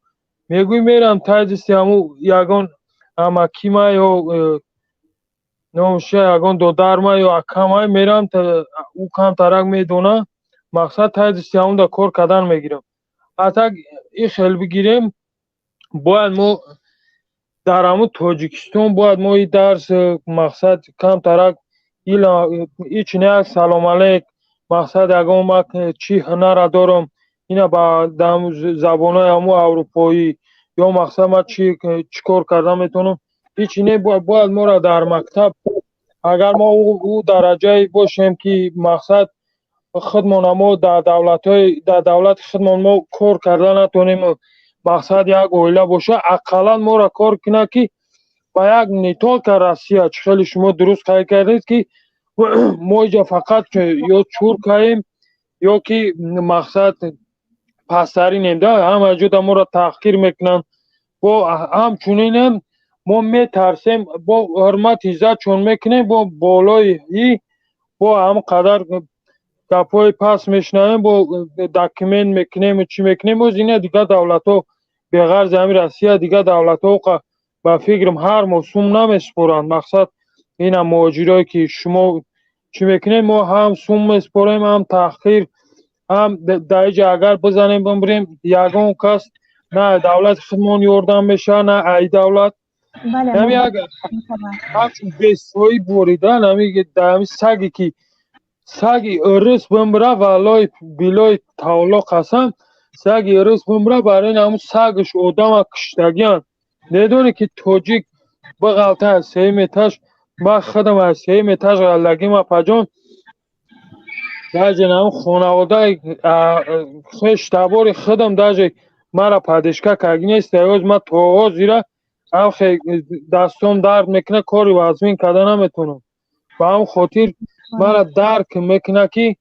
мегӯй, мерам тайдисти ҳаму ягон амакима ё номша ягон додарма ё акамай мерам, ӯ камтарак медона, мақсад тайдисти ҳамунда кор кардан мегирам. А так и хел бигирем, бояд мо дар ҳамун Тоҷикистон бояд мо и дарс мақсад камтарак ичине салом алейк, мақсад ягон ма чӣ ҳунара дорам, ина ба забонҳои ҳамун аврупоӣ ё мақсад ма чӣ кор кардан метавонам, ҳичи не. Бояд моро дар мактаб, агар мо ӯ дараҷае бошем, ки мақсад худмона мо дар давлатҳои дар давлати худмон мо кор карда натонем, мақсад як оила боша, ақаллан моро кор кунад, ки ба як не только Россия. Чӣ хеле шумо дуруст қайд кардед, ки мо иҷа фақат ё чуркаем, ё ки мақсад пасттаринем да, ҳама ҷода моро таҳқир мекунанд. Бо ҳамчунинам мо метарсем, бо ҳурмат иззат чун мекунем, бо болои и бо ҳам қадар гапҳои паст мешунавем, бо документ мекунем, чӣ мекунем. Оз ина дигар давлатҳо, беғарзи ҳамин Россия, дигар давлатҳо ба фикрам ҳар моҳ сум намесупоранд. Мақсад ина муҳоҷирое ки шумо чӣ мекунем, мо ҳам сум месупорем, ҳам таҳқир, ҳам дар иҷа агар бизанем, бимирем, ягон кас на давлати худмон ёрдам мешавад, на ай давлат. Ҳами як ҳамчун бесоҳиб буридан, ҳами саге ки саги ӯрус бимира, валлои билои таоло қасам, саги ӯрус бимира, барои ҳамун сагаш одама киштагианд. Медонӣ ки тоҷик бағалта аз сеюм этаж, ман худам аз сеюм этаж ғаллагим, апаҷон, даже ҳамун хонаводаи хеш табори худам даже мара поддержка карги нест. Оз ман то ҳозира ҳамхе дастом дард мекунад, кори вазмин карда наметавонам. Ба ҳамн хотир мара дарк мекунад, ки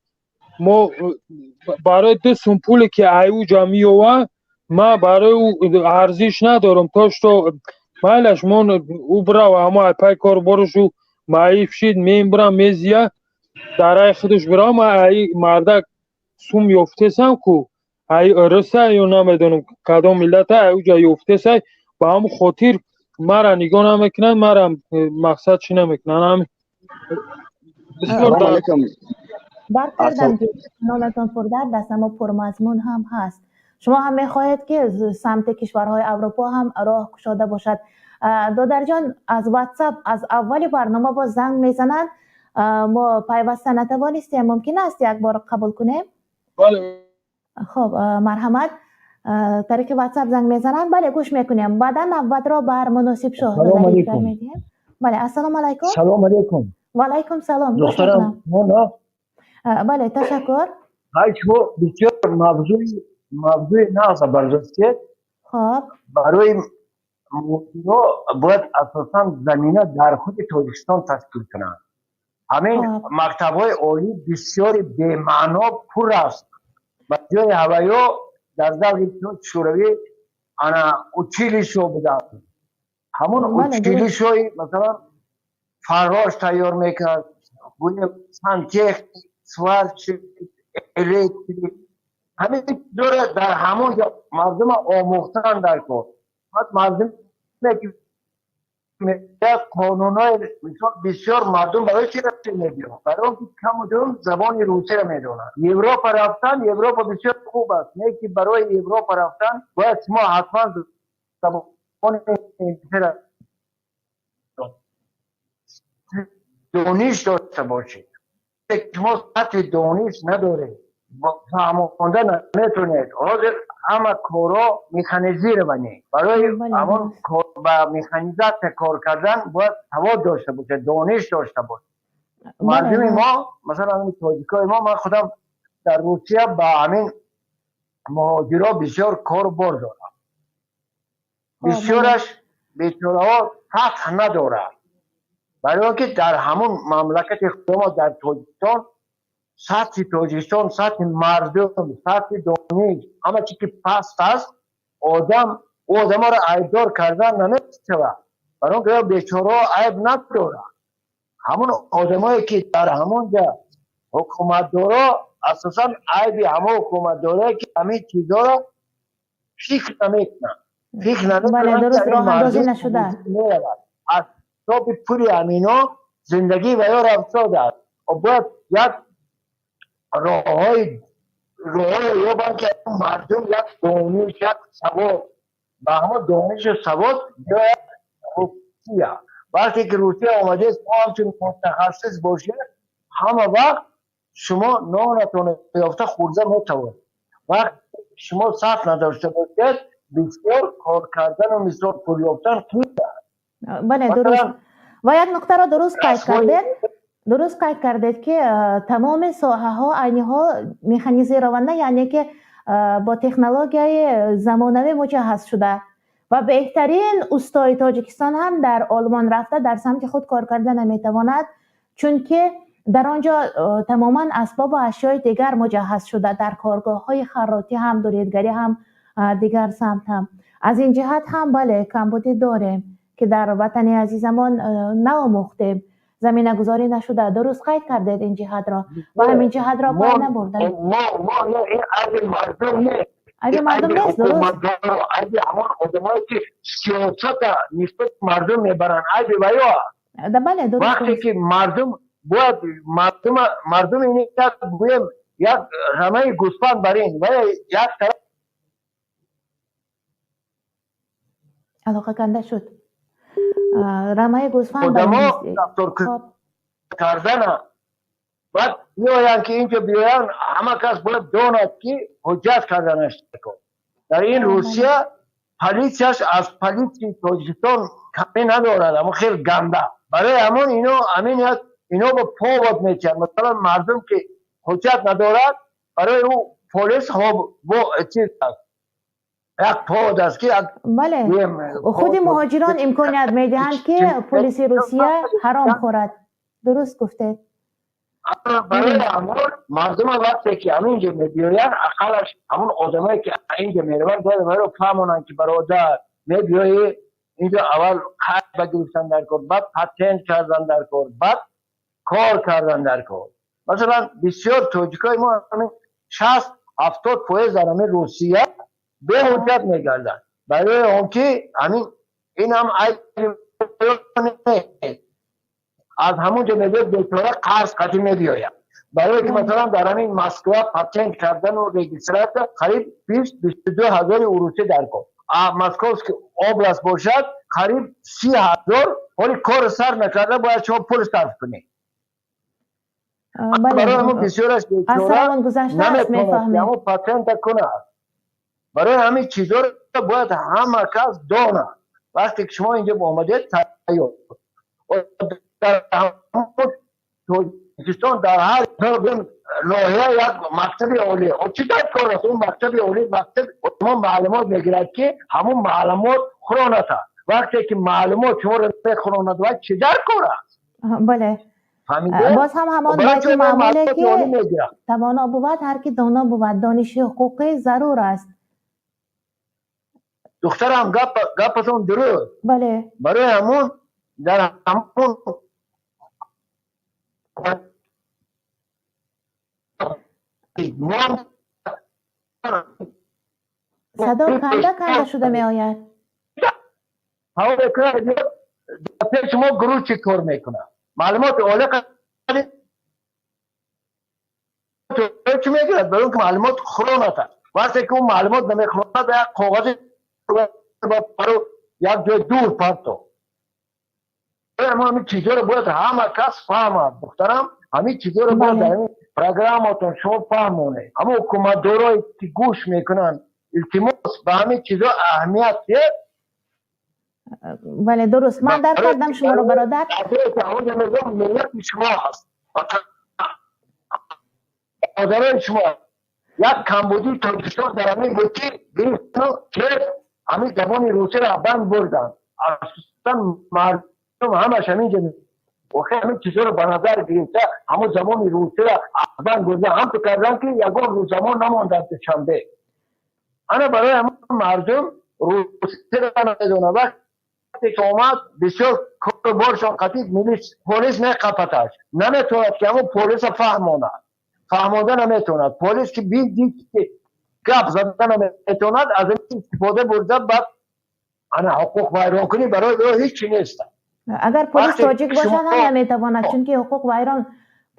мо барои 2 сум пуле ки аюҷа меёва, ман барои ӯ арзиш надорам. То что майлаш мон ӯ бирава, ҳамо айпай кор боршу маиф шид, мебирам, мезия дар рай худаш бирава. Ман аи мардак сум ёфтесам ку, ай ӯрыса ё намедонам кадом миллата аюҷа ёфтесай, ба ҳамн хотир мара нигоҳ намекунанд, мара мақсад чӣ намекунанд. Салом алейкум. Дарк кардам, ки нонатон пурдард аст, аммо пурмазмун ҳам ҳаст. Шумо ҳам мехоҳед, ки самти кишварҳои Аврупо ҳам роҳ кушода бошад. Додарҷон аз Ватсап аз аввали барнома боз занг мезананд, мо пайваста натавонистем. Мумкин аст як бор қабул кунем? Хуб, марҳамат, тариқи Ватсап занг мезананд. Бале, гӯш мекунем, баъдан навбатро бар Муносиб Шоҳ медиҳем. Бале, ассалому алайкум. Салом алейкум. Ва алайкум салом. Духтарам. Бале, ташаккур. Ҳай, шумо бисёр мавзӯи нағза бардоштед. Хоб. Барои муҳоҷиро бояд асосан замина дар худи Тоҷикистон ташкил кунанд. Ҳамин мактабҳои олӣ бисёри бемаъно пур аст. Ба ҷои ҳаваё дар даври Шӯравӣ ана училище буданд, ҳамон училищои масалан фаррош тайёр мекард, гӯем сантехник, сварщик, электрик, ҳамин чизоро дар ҳамон ҷо мардума омӯхтан дар кор. Баъд мардуме ки Қонунҳои мисол бисёр мардум барои чи Россия мебиёнд? Барои он ки камудум забони русиро медонанд. Европа рафтан, Европа бисёр хуб аст, не ки барои Европа рафтан бояд шумо ҳатман забони инглисиро дониш дошта бошед. Шумо сатҳи дониш надоред, фаҳмонда наметавонед. Ҳозир ҳама корҳо механизированы. Барои ҳамон ба механизатсия кор кардан бояд савод дошта бошед, дониш дошта бошед. Мардуми мо, масалан тоҷикои мо, ман худам дар Русия ба ҳамин муҳоҷиро бисёр кору бор дорам. Бисёраш бечораҳо сатҳ надорад. Барои он ки дар ҳамон мамлакати худамо дар Тоҷикистон сатҳи Тоҷикистон, сатҳи мардум, сатҳи дониш, ҳама чи ки паст аст, одам ӯ одаморо айбдор кардан намешавад. Барои он ки бечораҳо айб надорад. Ҳамон одамое ки дар ҳамон ҷа ҳукуматдоро, асосан айби ҳамон ҳукуматдорое ки ҳамин чизҳоро фикр намекунанд. Фикр намекунанд, дуруст роҳандозӣ нашуда. Меравад. Аз ҳисоби пули ҳамино зиндагӣ ва ё рафтодааст. Бояд як роҳҳои ёбанд ки мардум як дониш, як савод, ба ҳамон донишу савод биёяд Русия. Вақте ки Русия омадест, мо ҳамчун мутахассис бошед, ҳама вақт шумо нонатонро ёфта хӯрда метавонед. Вақте шумо сатҳ надошта бошед, бисёр кор кардану мисол пул ёфтан қийин аст. Бале, дуруст. Ва як нуқтаро дуруст қайд кардед. Дуруст қайд кардед, ки тамоми соҳаҳо айни ҳол механизирована, яъне ки бо технологияи замонавӣ муҷаҳҳаз шуда ва беҳтарин устои Тоҷикистон ҳам дар Олмон рафта дар самти худ кор карда наметавонад, чунки дар он ҷо тамоман асбобу ашёи дигар муҷаҳҳаз шуда, дар коргоҳҳои харротӣ ҳам, дуридгарӣ ҳам, дигар самт ҳам. Аз ин ҷиҳат ҳам бале, камбудӣ дорем, ки дар ватани азизамон наомӯхтем, заминагузорӣ нашуда. Дуруст қайд кардед ин ҷиҳатро ва ҳамин ҷиҳатро пай набурдем. Ин айби мардум нест. Айби мардум нест, дуруст. Айби ҳамон одамое ки сиёсата нисбати мардум мебаранд, айби ваё аст. Бале, дуруст. Вақте ки мардум бояд мардум ин як гӯем як рамаи гӯсфанд бар ин ва як тараф алоқа канда шуд. Рамаи гӯсфанд одамо рафтор кардана баъд биёянд ки инҷо биёянд, ҳама кас бояд донад ки ҳуҷҷат карданаш кор. Дар ин Русия полисияш аз полисияи Тоҷикистон камӣ надорад, аммо хеле ганда. Барои ҳамон ино ҳамин як ино ба повод метиҳанд. Масалан мардум ки ҳуҷҷат надорад, барои ӯ полис бо чиз аст, як повод аст ки бале, худи муҳоҷирон имконият медиҳанд ки полиси Русия ҳаром хӯрад. Дуруст гуфтед. Барои ҳамон мардума вақте ки ҳаминҷо мебиёянд, ақаллаш ҳамон одамое ки инҷо мераванд бояд вайро фаҳмонанд ки бародар, мебиёӣ инҷо аввал қайд ба гирифтан дар кор, баъд патент кардан дар кор, баъд кор кардан дар кор. Масалан бисёр тоҷикои мо ҳамин 60-70% дар ҳамин Русия беҳуҷҷат мегарданд. Барои он ки ҳамин ин ҳам айб аз ҳамон ҷо мебиёд, бечора қарз қатӣ мебиёяд. Барое ки масалан дар ҳамин Москва патент кардану регистрация қариб 20-22 ҳазори урусӣ дар кор. А Московский область бошад қариб 30 ҳазор. Ҳоли кор сар накарда бояд шумо пул сарф кунед. Барои ҳамон бисёраш бечора наметавонад ҳамон патента кунад. Барои ҳамин чизҳоро бояд ҳама кас донад. Вақте ки шумо инҷо омадед, тайёр. Дар Тоҷикистон дар ҳар ноҳия як мактаби олӣ. Чӣ дар кор аст? Он мактаби олӣ мактаб мо маълумот мегирад ки ҳамон маълумот хӯронат аст. Вақте ки маълумот шуморо мехӯронад, вай чӣ дар кор аст? Бале. Боз ҳам ҳамон байти маъмуле ки тавоно бувад ҳар ки доно бувад, дониши ҳуқуқӣ зарур аст. Духтарам, гапатон дуруст. Бале. Барои ҳамон дар ҳамон садо канда канда шуда меояд. Пеш мо грузчик кор мекунад, маълумоти олӣ чӣ мегирад? Барои он ки маълумот хӯронат. Вақте ки ӯ маълумот намехӯронад, як коғази як ҷои дур парто. Ҳамин чизҳоро бояд ҳама кас фаҳмад. Духтарам, ҳамин чизҳоро бояд дар ҳамин программатон шумо фаҳмонед. Ҳамон ҳукуматдорое ки гӯш мекунанд, илтимос, ба ҳамин чизҳо аҳамият диҳед. Бале, дуруст, ман дарк кардам шуморо, бародар. Миллати шумо ҳаст, модарои шумо. Як камбудии Тоҷикистон дар ҳамин буд, ки гирифтану ҳамин забони русиро банд бурданд. Асосан мардум ҳамаш ҳамин ҷо охир ҳамин чизҳоро ба назар гирифта, ҳамон забони русиро банд бурда, ҳамту кардан, ки ягон рӯзамон намонд дар Душанбе. Ана барои ҳамон мардум русиро намедонад. Вақте ки омад, бисёр кору боршон қатид, милис, полис меқапаташ, наметавонад ки ҳамон полиса фаҳмонад, фаҳмонда наметавонад. Полис ки дид, ки гап зада наметавонад, аз ин истифода бурда, баъд ана ҳуқуқ вайронкунӣ барои ӯ ҳеҷ нест. Агар полис тоҷик бошад ҳам наметавонад, чунки ҳуқуқ вайрон.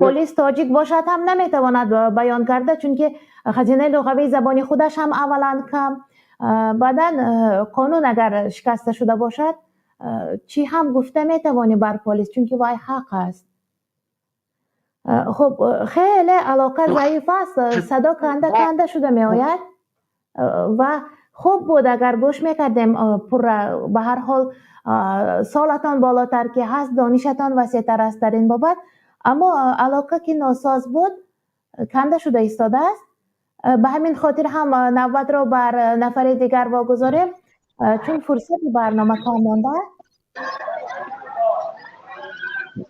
Полис тоҷик бошад ҳам наметавонад баён карда, чунки хазинаи луғавии забони худаш ҳам аввалан кам, баъдан қонун агар шикаста шуда бошад, чӣ ҳам гуфта метавонӣ бар полис, чунки вай ҳақ аст. Хуб, хеле алоқа заиф аст, садо канда канда шуда меояд ва хуб буд, агар гӯш мекардем пурра. Ба ҳар ҳол, солатон болотар ки ҳаст, донишатон васеътар аст дар ин бобат, аммо алоқа ки носоз буд, канда шуда истодааст. Ба ҳамин хотир ҳам навбатро бар нафари дигар вогузорем, чун фурсати барнома кам монда.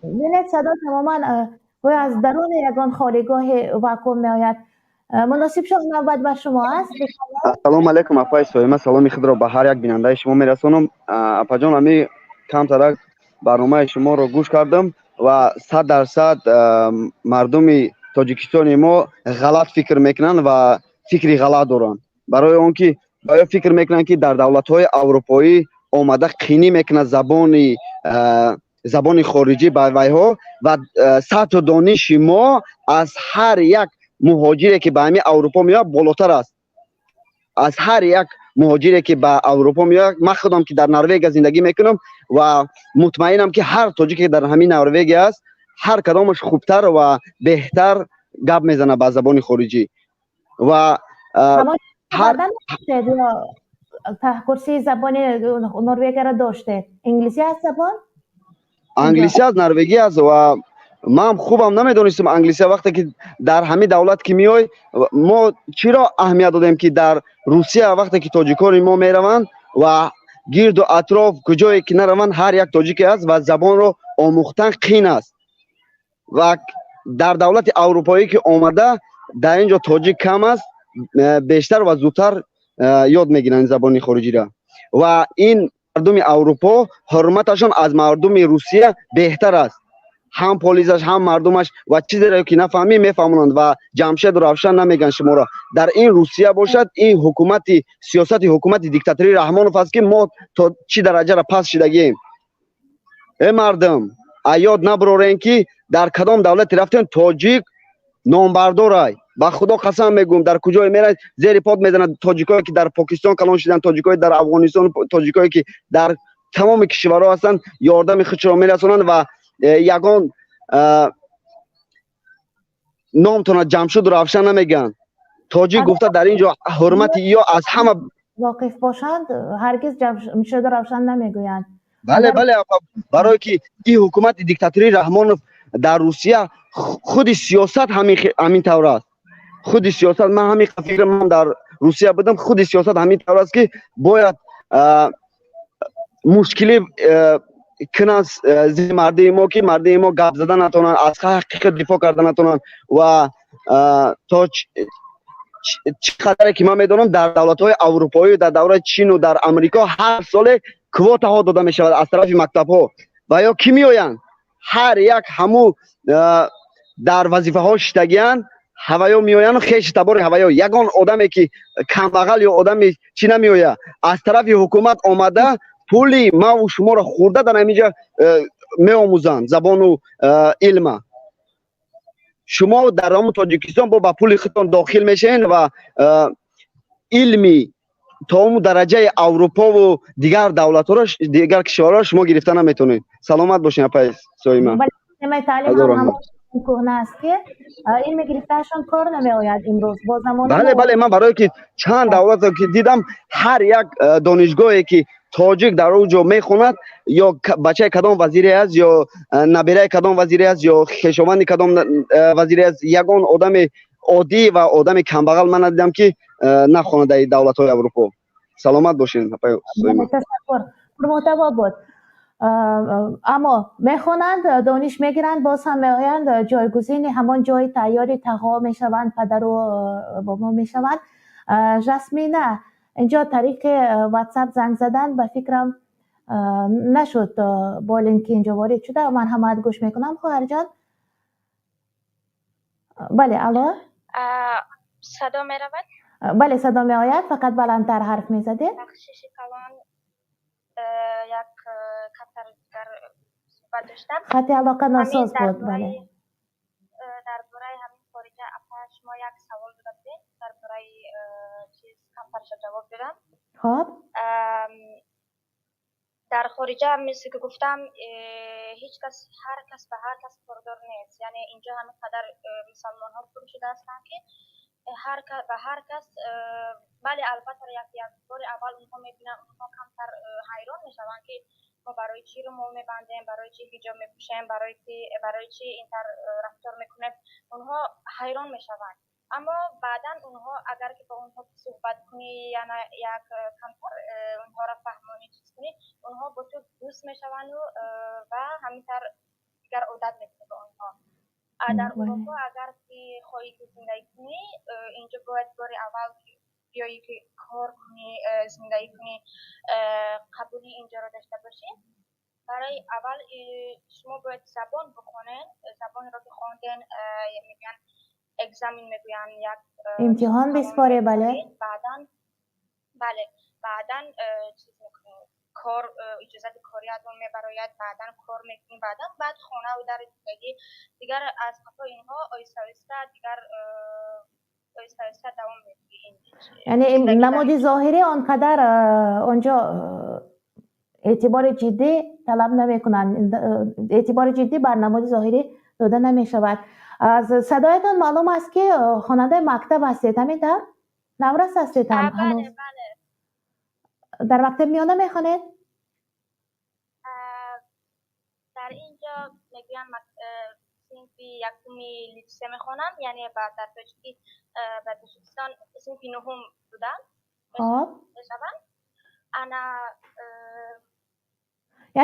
Бинед, садо тамоман гӯё аз даруни ягон холигоҳи вакуум меояд. Муносиб шоҳ, навбат бар шумо аст. Ассалому алайкум, апаи Соима, саломи худро ба ҳар як бинандаи шумо мерасонам. Апаҷон, ами камтарак барномаи шуморо гӯш кардам ва 100% мардуми Тоҷикистони мо ғалат фикр мекунанд ва фикри ғалат доранд, барои он ки оё фикр мекунанд, ки дар давлатҳои аврупоӣ омада қинӣ мекунад забони хориҷӣ ба вайҳо ва сатҳу дониши мо аз ҳар як муҳоҷире, ки ба ҳамин Аврупо меояд, болотар аст. Аз ҳар як муҳоҷире, ки ба Аврупо меояд. Ман худам, ки дар Норвегия зиндагӣ мекунам, ва мутмаинам, ки ҳар тоҷике, ки дар ҳамин Норвегия аст, ҳар кадомаш хубтар ва беҳтар гап мезанад ба забони хориҷӣ ва Курси забони норвегияро доштед? Англисӣ аст забон? Англисӣ аст, норвегӣ аст. Ва ман хубам намедонистам англисия. Вақте ки дар ҳамин давлат ки меой, мо чиро аҳамият додем, ки дар Русия вақте ки тоҷикони мо мераванд ва гирду атроф куҷое ки нараванд, ҳар як тоҷике аст ва забонро омӯхтан қин аст. Ва дар давлати аврупоӣ ки омада, дар ин ҷо тоҷик кам аст, бештар ва зудтар ёд мегиранд забони хориҷиро. Ва ин мардуми Аврупо ҳурматашон аз мардуми Русия беҳтар аст, ҳам полисаш, ҳам мардумаш, ва чизеро ки нафаҳмӣ, мефаҳмонанд ва Ҷамшеду Равшан намегӯянд шуморо. Дар ин Русия бошад, ин ҳукумати, сиёсати ҳукумати диктатории Раҳмонов аст, ки мо то чӣ дараҷаро паст шидагием. Э мардум, аёд набурорем, ки дар кадом давлате рафтем, тоҷик номбардорай. Ба Худо қасам мегӯм, дар куҷое меравед, зери под мезанад. Тоҷикое ки дар Покистон калон шиданд, тоҷикое дар Афғонистон, тоҷикое ки дар тамоми кишварҳо ҳастанд, ёрдами худшро мерасонанд ва ягон номтона Ҷамшуду Равшан намегӯянд. Тоҷик гуфта, дар ин ҷо ҳурмати ё аз ҳама воқиф бошанд, ҳаргиз Ҷамшеду Равшан намегӯянд. Бале, бале, барое ки ин ҳукумати диктатории Раҳмонов дар Русия, худи сиёсат ҳамин тавр аст. Худи сиёсат, ман ҳамин фикр, ман дар Русия будам, худи сиёсат ҳамин тавр аст, ки бояд мушкилӣ кунанд зидди мардуми мо, ки мардуми мо гап зада натавонанд, аз ҳақиқат дифоъ карда натавонанд. Ва то чӣ қадаре ки ман медонам, дар давлатҳои аврупоӣ, дар давлати Чину дар Амрико ҳар соле квотаҳо дода мешавад аз тарафи мактабҳо. Ва ё кӣ меоянд? Ҳар як ҳаму дар вазифаҳо шиштагианд, ҳаваё меояну хеши табори ҳаваё. Ягон одаме ки камбағал ё одами чӣ намеояд. Аз тарафи ҳукумат омада. Пули маву шуморо хӯрда дар ҳаминҷа меомӯзанд забону илма. Шумо дар ҳамон Тоҷикистон бо ба пули худтон дохил мешавед ва илми то он дараҷаи Аврупову дигар давлатҳоро, дигар кишварҳоро шумо гирифта наметавонед. Саломат бошед, апай Соима. Кӯҳна аст, ки илми гирифтаашон кор намеояд имрӯз бо замон. Бале, ман барое ки чанд давлатро ки дидам, ҳар як донишгоҳе ки тоҷик дар он ҷо мехонад, ё бачаи кадом вазире аст, ё набираи кадом вазире аст, ё хешованди кадом вазире аст. Ягон одами оддӣ ва одами камбағал ман надидам, ки нахонад дар давлатҳои Аврупо. Саломат бошед. Ташаккур, пурмуҳтаво буд. Аммо мехонанд, дониш мегиранд, боз ҳам меоянд, ҷойгузини ҳамон ҷои тайёри тағо мешаванд, падару бобо мешаванд. Жасмина, инҷо тариқи Ватсап занг задан, ба фикрам, нашуд. Бо линки инҷо ворид шуда, марҳамат, гӯш мекунам, хоҳарҷон. Бале, алло. Садо меравад? Бале, садо меояд, фақат баландтар ҳарф мезадед. Бахшиши калон, як камтар дигар суҳбат доштам. Хати алоқа носоз буд, бале. Дар бораи ҳамин хориҷа, апа, шумо як савол дода будед, дар бораи чиз камтарша ҷавоб додам. Хоб. Дар хориҷа, мисли ки гуфтам, ҳеҷ кас ҳар кас ба ҳар кас кордор нест. Яъне инҷо ҳамин қадар мусалмонҳо пур шуда ҳастанд, ки ба ҳар кас. Бале, албатта, як бори аввал онҳо мебинанд, онҳо камтар ҳайрон мешаванд, ки мо барои чӣ румол мебандем, барои чӣ ҳиҷоб мепӯшем, барои чӣ интар рафтор мекунем. Онҳо ҳайрон мешаванд, аммо баъдан онҳо агар ки бо онҳо суҳбат кунӣ, яъне як камтар онҳоро фаҳмонӣ, чиз кунӣ, онҳо бо ту дӯст мешаванду ва ҳаминтар дигар одат мекунӣ ба онҳо. Дар Аврупо агар ки хоҳӣ ки зиндагӣ кунӣ, инҷо бояд бори аввал биёӣ, ки кор кунӣ, зиндагӣ кунӣ, қабули инҷоро дошта бошӣ. Барои аввал шумо бояд забон бихонед. Забонро ки хонден, мегӯянд, экзамен мегӯянд, як имтиҳон бисупорӣ, бале. Баъдан, бале, баъдан чиз мекунӣ, кор, иҷозати кориятон мебарояд, баъдан кор мекунӣ, баъдан баъд хонаву дар зиндагӣ дигар аз қафои инҳо оҳиста оҳиста дигар оҳиста оҳиста давом медиҳӣ. Яъне намуди зоҳирӣ он қадар онҷо эътибори ҷиддӣ талаб намекунанд, эътибори ҷиддӣ бар намуди зоҳирӣ дода намешавад. Аз садоятон маълум аст, ки хонандаи мактаб ҳастед, ҳамин тавр? Наврас ҳастед ҳам ҳанӯз? Дар мактаби миёна мехонед? Дар инҷо мегӯянд, синфи якуми литсей мехонам, яъне дар тоҷикӣ, ба Тоҷикистон синфи нуҳум будам мешавам ана.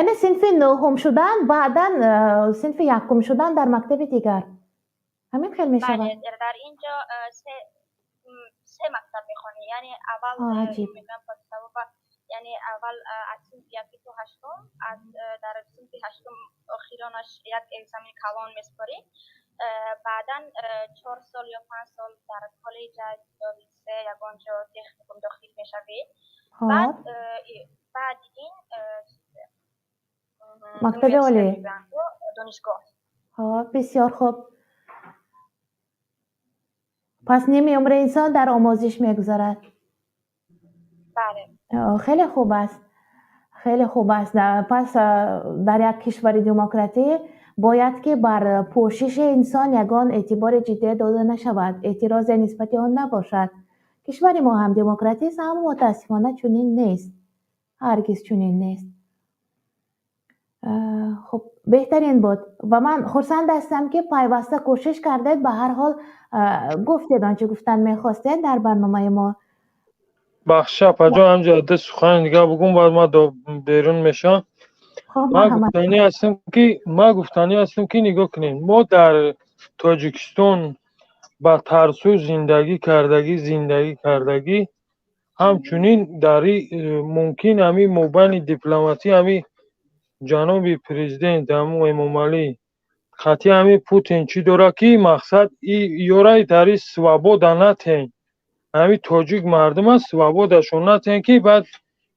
Яъне синфи нуҳум шудан, баъдан синфи якум шудан дар мактаби дигар, ҳамин хел мешавад? Дар инҷо се мактаб мехонӣ, яъне аввал мегӯям, яъне аввал аз синфи яки то ҳаштум, аз дар синфи ҳаштум охиронаш як экзамени калон месупорӣ, баъдан 4 сол ё 5 сол дар коллеҷа ё литсей, ягон ҷо техникум дохил мешавӣ, баъди ин мактаби олӣ, донишгоҳ. Бисёр хуб. Пас ними умри инсон дар омӯзиш мегузарад. Бале. Хеле хуб аст, хеле хуб аст. Пас дар як кишвари демократӣ бояд ки бар пӯшиши инсон ягон эътибори ҷиддӣ дода нашавад, эътирозе нисбати он набошад. Кишвари мо ҳам демократист, аммо мутаассифона чунин нест, ҳаргиз чунин нест. Хуб, беҳтарин буд ва ман хурсанд ҳастам, ки пайваста кӯшиш кардед, ба ҳар ҳол гуфтед он чӣ гуфтан мехостед дар барномаи мо. Бахшиш, апаҷон, ҳамҷо ду сухани дигар бугум, баъд ман берун мешавам. Ман гуфтанӣ ҳастам, ки нигоҳ кунед, мо дар Тоҷикистон ба тарсу зиндагӣ кардагӣ, ҳамчунин дар мумкин ҳамин мобайни дипломатӣ ҳамин ҷаноби президент ҳамун Эмомалӣ қатъи ҳамин Путин чӣ дорад, ки мақсад ёраи дар свобода натен, ҳамин тоҷик мардума свободашон натен, ки баъд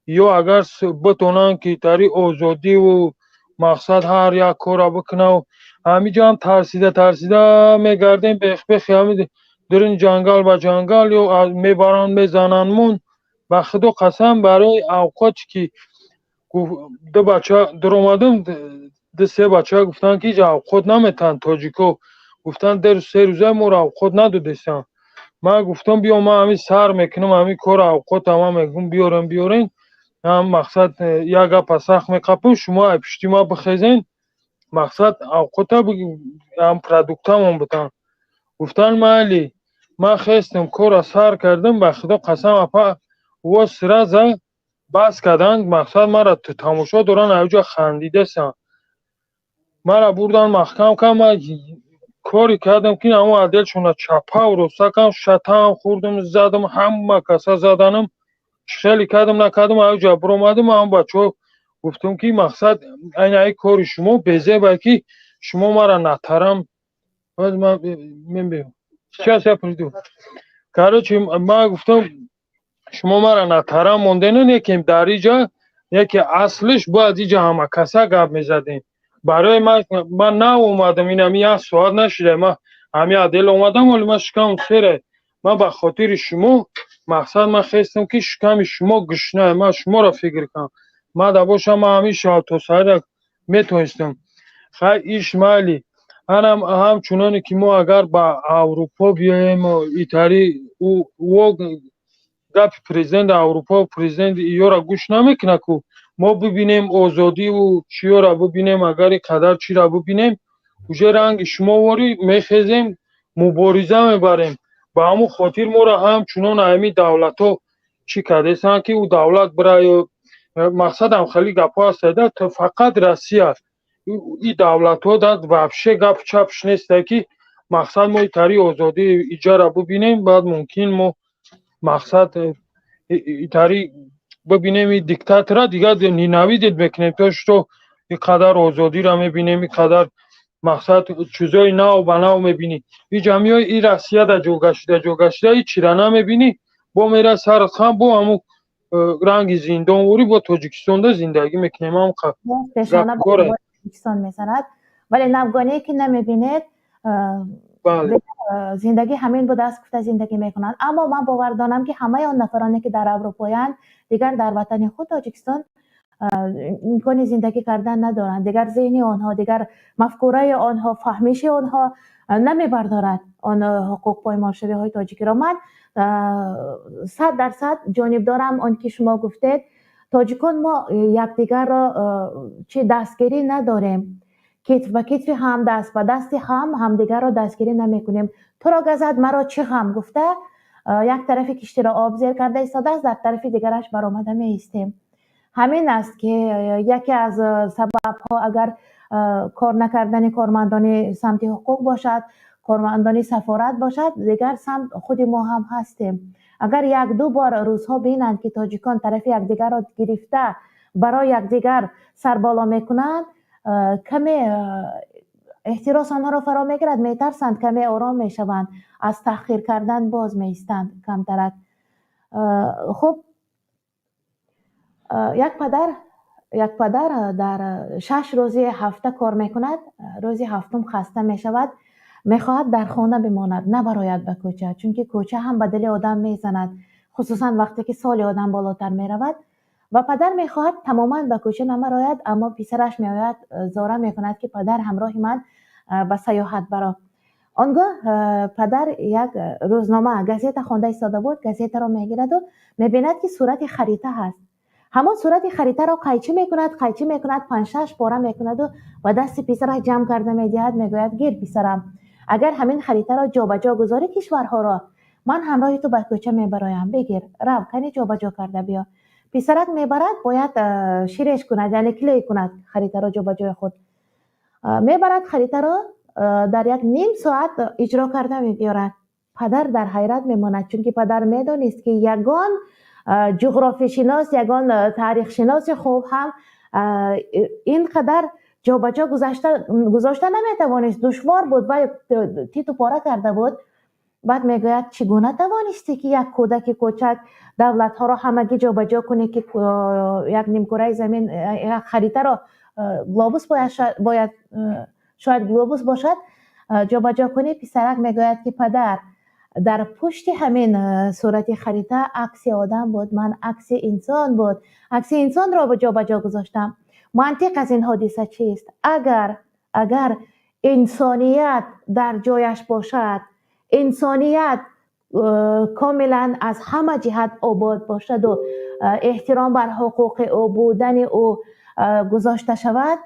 Ё агар битонанд ки тари озодиву мақсад ҳар як корро бикунав, ҳамиҷо ҳам тарсида тарсида мегардем, бехбехи ҳами дурин ҷангал ба ҷангал ё мебаранд, мезанандмон. Ба худо қасам, барои авқоте ки ду бача дуромадам, ду се бача гуфтанд, ки иҷа авқот наметаҳанд тоҷико. Гуфтанд, ду се рӯза моро авқот надодестанд. Ман гуфтам, биё, ман ҳамин сар мекунам ҳамин кори авқота, ман мегӯм, биёрем, биёрен. Ҳам мақсад як гапа сахт меқапам, шумо ай пишти ма бихезен, мақсад авқота ҳам продуктамон битан. Гуфтанд, майли. Ман хестам, корра сар кардам. Ба худо қасам, апа, во сразу бас карданд. Мақсад мара тамошо доранд, аҷа хандидасан. Мара бурдан, маҳкам карданд. Ман коре кардам, ки ҳамон отделшона чапав роста кардам, шатам хӯрдам, задам, ҳама каса заданам. Хеле кардам, накардам, аҷа биромадам. Ҳам бачаҳо гуфтам, ки мақсад айнаи кори шумо безебай, ки шумо мара натарам. Сейчас я приду. Короче, ман гуфтам, шумо мара натарам мондена, некем дар иҷа яке аслиш бояд иҷа ҳама каса гап мезадем. Барои ман, ман нав омадам, инами як соат нашуда ман ҳами отдел омадам, вале ман шикамам сере. Ман ба хотири шумо, мақсад, ман хестам, ки шиками шумо гушна, ман шуморо фикр кардам. Ман да бошам, ман ҳамин шаб то саҳара метонистам. Хай, иш майли. Ҳанам ҳамчуноне ки мо агар ба Аврупо биёем, итари о гапи президенти Аврупо, президенти иёра гӯш намекунад ку. Мо бибинем озодиву чиёра бибинем, агар и қадар чира бибинем, уже ранги шумо ворӣ мехезем, мубориза мебарем. Ба ҳамун хотир моро ҳамчунон ҳамин давлатҳо чӣ кардесанд, ки ӯ давлат бира, мақсадам хеле гапҳо ҳастада, фақат Россия, и давлатҳо да вообще гап чапш несте, ки мақсад мо итари озодӣ иҷара бибинем, баъд мумкин мо мақсад итари бибинем и диктатора дигар ненавидеть мекунем, то что и қадар озодиро мебинем, и қадар мақсад чизои нав ба нав мебинӣ. И ҷамъиҳои и Россияда ҷогашида ҷогашида и чира намебинӣ, бо мера сар хам, бо ҳамун ранги зиндонворӣ бо Тоҷикистонда зиндагӣ мекунем. Ҳам Тоҷикистон мезанад, вале навгоние ки намебинед, зиндагӣ ҳамин будааст гуфта зиндагӣ мекунанд. Аммо ман бовар дорам, ки ҳамаи он нафароне, ки дар Аврупоянд, дигар дар ватани худ Тоҷикистон имкони зиндагӣ кардан надоранд. Дигар зеҳни онҳо, дигар мафкураи онҳо, фаҳмиши онҳо намебардорад он ҳуқуқ поймолшавиҳои тоҷикиро. Ман 100% ҷонибдорам он ки шумо гуфтед, тоҷикон мо якдигарро чи дастгирӣ надорем, китф ба китфи ҳам, даст ба дасти ҳам ҳамдигарро дастгирӣ намекунем. Туро газад, маро чӣ ғам гуфта, як тарафи киштиро об зер карда истодааст, дар тарафи дигараш баромада меистем. Ҳамин аст, ки яке аз сабабҳо, агар кор накардани кормандони самти ҳуқуқ бошад, кормандони сафорат бошад, дигар самт худи мо ҳам ҳастем. Агар як ду бор рӯзҳо бинанд, ки тоҷикон тарафи якдигарро гирифта, барои якдигар сарболо мекунанд, каме эҳтирос онҳоро фаро мегирад, метарсанд, каме ором мешаванд, аз таҳқир кардан боз меистанд камтарак. Хуб, як падар дар 6 рӯзи ҳафта кор мекунад. Рӯзи ҳафтум хаста мешавад, мехоҳад дар хона бимонад, набарояд ба кӯча, чунки кӯча ҳам ба дили одам мезанад, хусусан вақте ки соли одам болотар меравад. Ва падар мехоҳад тамоман ба кӯча набарояд, аммо писараш меояд, зора мекунад, ки падар, ҳамроҳи ман ба сайёҳат баро. Он гоҳ падар як рӯзнома, газета хонда истода буд. Газетаро мегираду мебинад, ки сурати харита ҳаст. Ҳамон сурати харитаро қайчӣ мекунад, қайчӣ мекунад, панҷшаш пора мекунаду ба дасти писараш ҷамъ карда медиҳад. Мегӯяд: «Гир, писарам, агар ҳамин харитаро ҷобаҷо гузорӣ кишварҳоро, ман ҳамроҳи ту ба кӯча мебароям. Бигир, рав, кани ҷобаҷо карда биё». Писарак мебарад, бояд ширеш кунад, яъне клей кунад харитаро ҷобаҷои худ. Мебарад харитаро, дар як ним соат иҷро карда мебиёрад. Падар дар ҳайрат мемонад, чунки падар медонист, ки ягон ҷуғрофишинос, ягон таърихшиноси хуб ҳам ин қадар ҷобаҷо гузошта наметавонист, душвор буд ва титу пора карда буд. Баъд мегӯяд, чӣ гуна тавонистӣ, ки як кӯдаки кӯчак давлатҳоро ҳамагӣ ҷобаҷо кунӣ, ки як нимкураи замин, як харитаро, глобус бояд, шояд глобус бошад, ҷобаҷо кунӣ? Писарак мегӯяд, ки падар, дар пушти ҳамин сурати харита акси одам буд, ман акси инсон буд, акси инсонро ҷобаҷо гузоштам. Мантиқ аз ин ҳодиса чист? Агар инсоният дар ҷояш бошад, инсоният комилан аз ҳама ҷиҳат обод бошаду эҳтиром бар ҳуқуқи ӯ, будани ӯ гузошта шавад,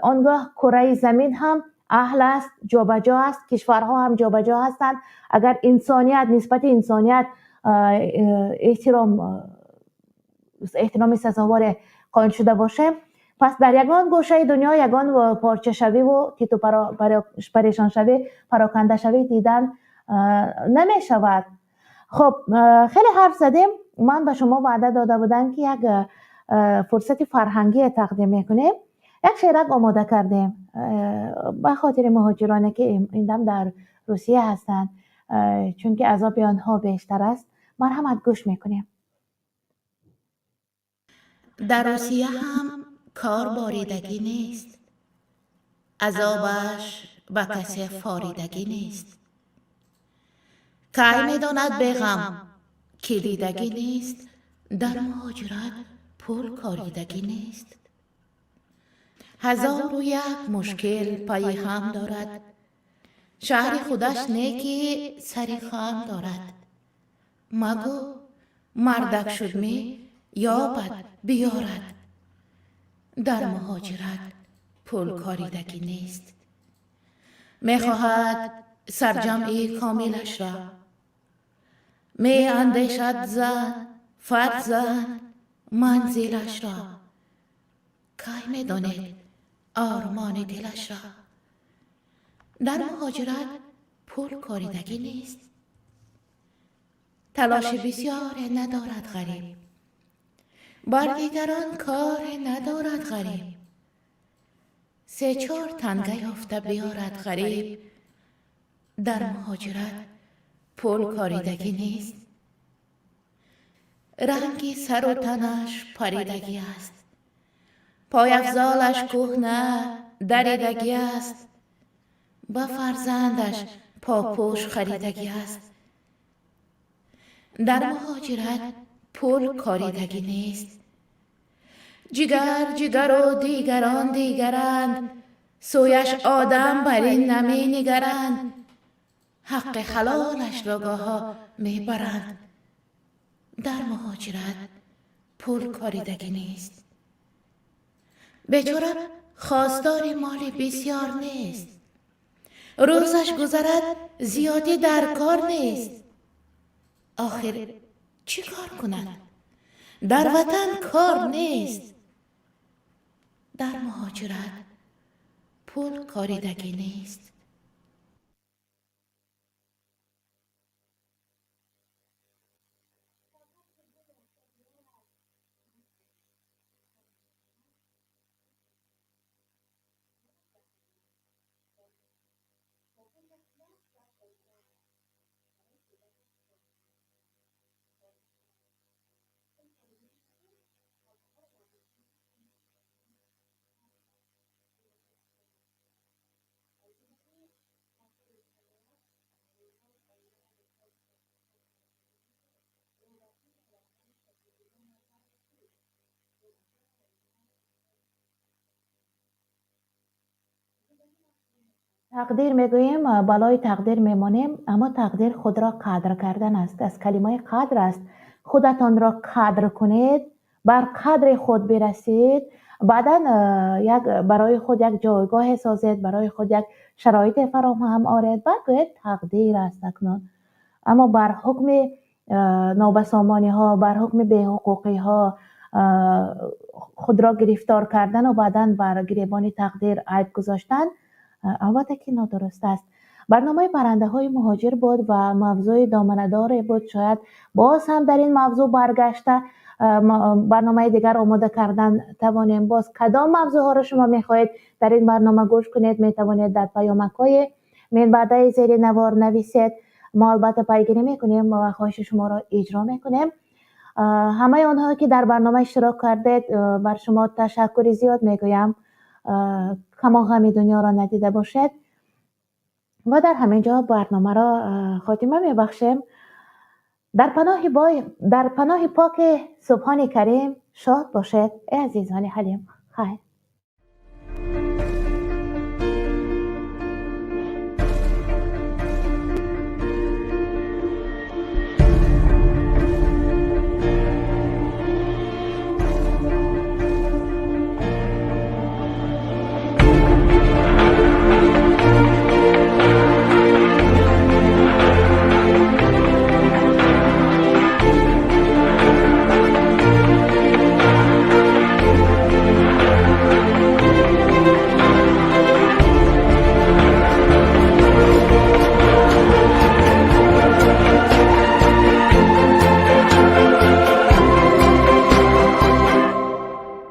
он гоҳ кураи замин ҳам аҳл аст, ҷобаҷо аст, кишварҳо ҳам ҷобаҷо ҳастанд. Агар инсоният нисбати инсоният эҳтироми сазоворе қоил шуда бошем, пас дар ягон гӯшаи дунё ягон порчашавиву титу парешоншавӣ, парокандашавӣ дидан намешавад. Хуб, хеле ҳарф задем. Ман ба шумо ваъда дода будам, ки як фурсати фарҳангие тақдим мекунем. Як шеърак омода кардем ба хотири муҳоҷироне, ки ин дам дар Русия ҳастанд, чунки азоби онҳо бештар аст. Марҳамат, гӯш мекунем. Дар Русия ҳам кор боридагӣ нест, азобаш ба касе форидагӣ нест. Кай медонад беғам, ки дидагӣ нест, дар муҳоҷират пул коридагӣ нест. Ҳазору як мушкил пайи ҳам дорад, шаҳри худаш не, ки сари хам дорад. Магӯ, мардак шудмӣ, ёбад, биёрад, дар муҳоҷират пул коридагӣ нест. Мехоҳад сарҷамъи комилашро, меандешад зан, фарзанд, манзилашро. Кай медонед ормони дилашро, дар муҳоҷират пул коридагӣ нест. Талоши бисёре надорад ғариб, бар дигарон коре надорад ғариб. Се-чор танга ёфта биёрад ғариб, дар муҳоҷират пул коридагӣ нест. Ранги сару танаш паридагӣ аст, пойафзолаш кӯҳна даридагӣ аст, ба фарзандаш попӯш харидагӣ аст. Дар муҳоҷират пул коридагӣ нест. Ҷигар ҷигару дигарон дигаранд, сӯяш одам бар ин наменигаранд. Ҳаққи ҳалолашро гоҳо мебаранд, дар муҳоҷират пул коридагӣ нест. Бечора хостори моли бисёр нест, рӯзаш гузарад, зиёдӣ дар кор нест. Охир чӣ кор кунад, дар ватан кор нест. Дар муҳоҷират пул коридагӣ нест. Тақдир мегӯем, балои тақдир мемонем, аммо тақдир худро қадр кардан аст, аз калимаи қадр аст. Худатонро қадр кунед, бар қадри худ бирасед, баъдан як барои худ як ҷойгоҳе созед, барои худ як шароите фароҳам оред, баъд гӯед тақдир аст акнун. Аммо бар ҳукми нобасомониҳо, бар ҳукми беҳуқуқиҳо худро гирифтор кардану баъдан бар гиребони тақдир айб гузоштан, албатта ки нодуруст аст. Барномаи паррандаҳои муҳоҷир буд ва мавзӯи доманадоре буд. Шояд боз ҳам дар ин мавзӯъ баргашта барномаи дигар омода кардан тавонем. Боз кадом мавзӯъҳоро шумо мехоҳед дар ин барнома гӯш кунед, метавонед дар паёмакҳои минбаъдаи зери навор нависед. Мо албатта пайгирӣ мекунем ва хоҳиши шуморо иҷро мекунем. Ҳамаи онҳое ки дар барнома иштирок кардед, бар шумо ташаккури зиёд мегӯям. Камо ғами дунёро надида бошед. Ва дар ҳамин ҷо барномаро хотима мебахшем. Дар паноҳи поки Субҳони Карим шод бошед, эй азизони ҳалим. Хайр.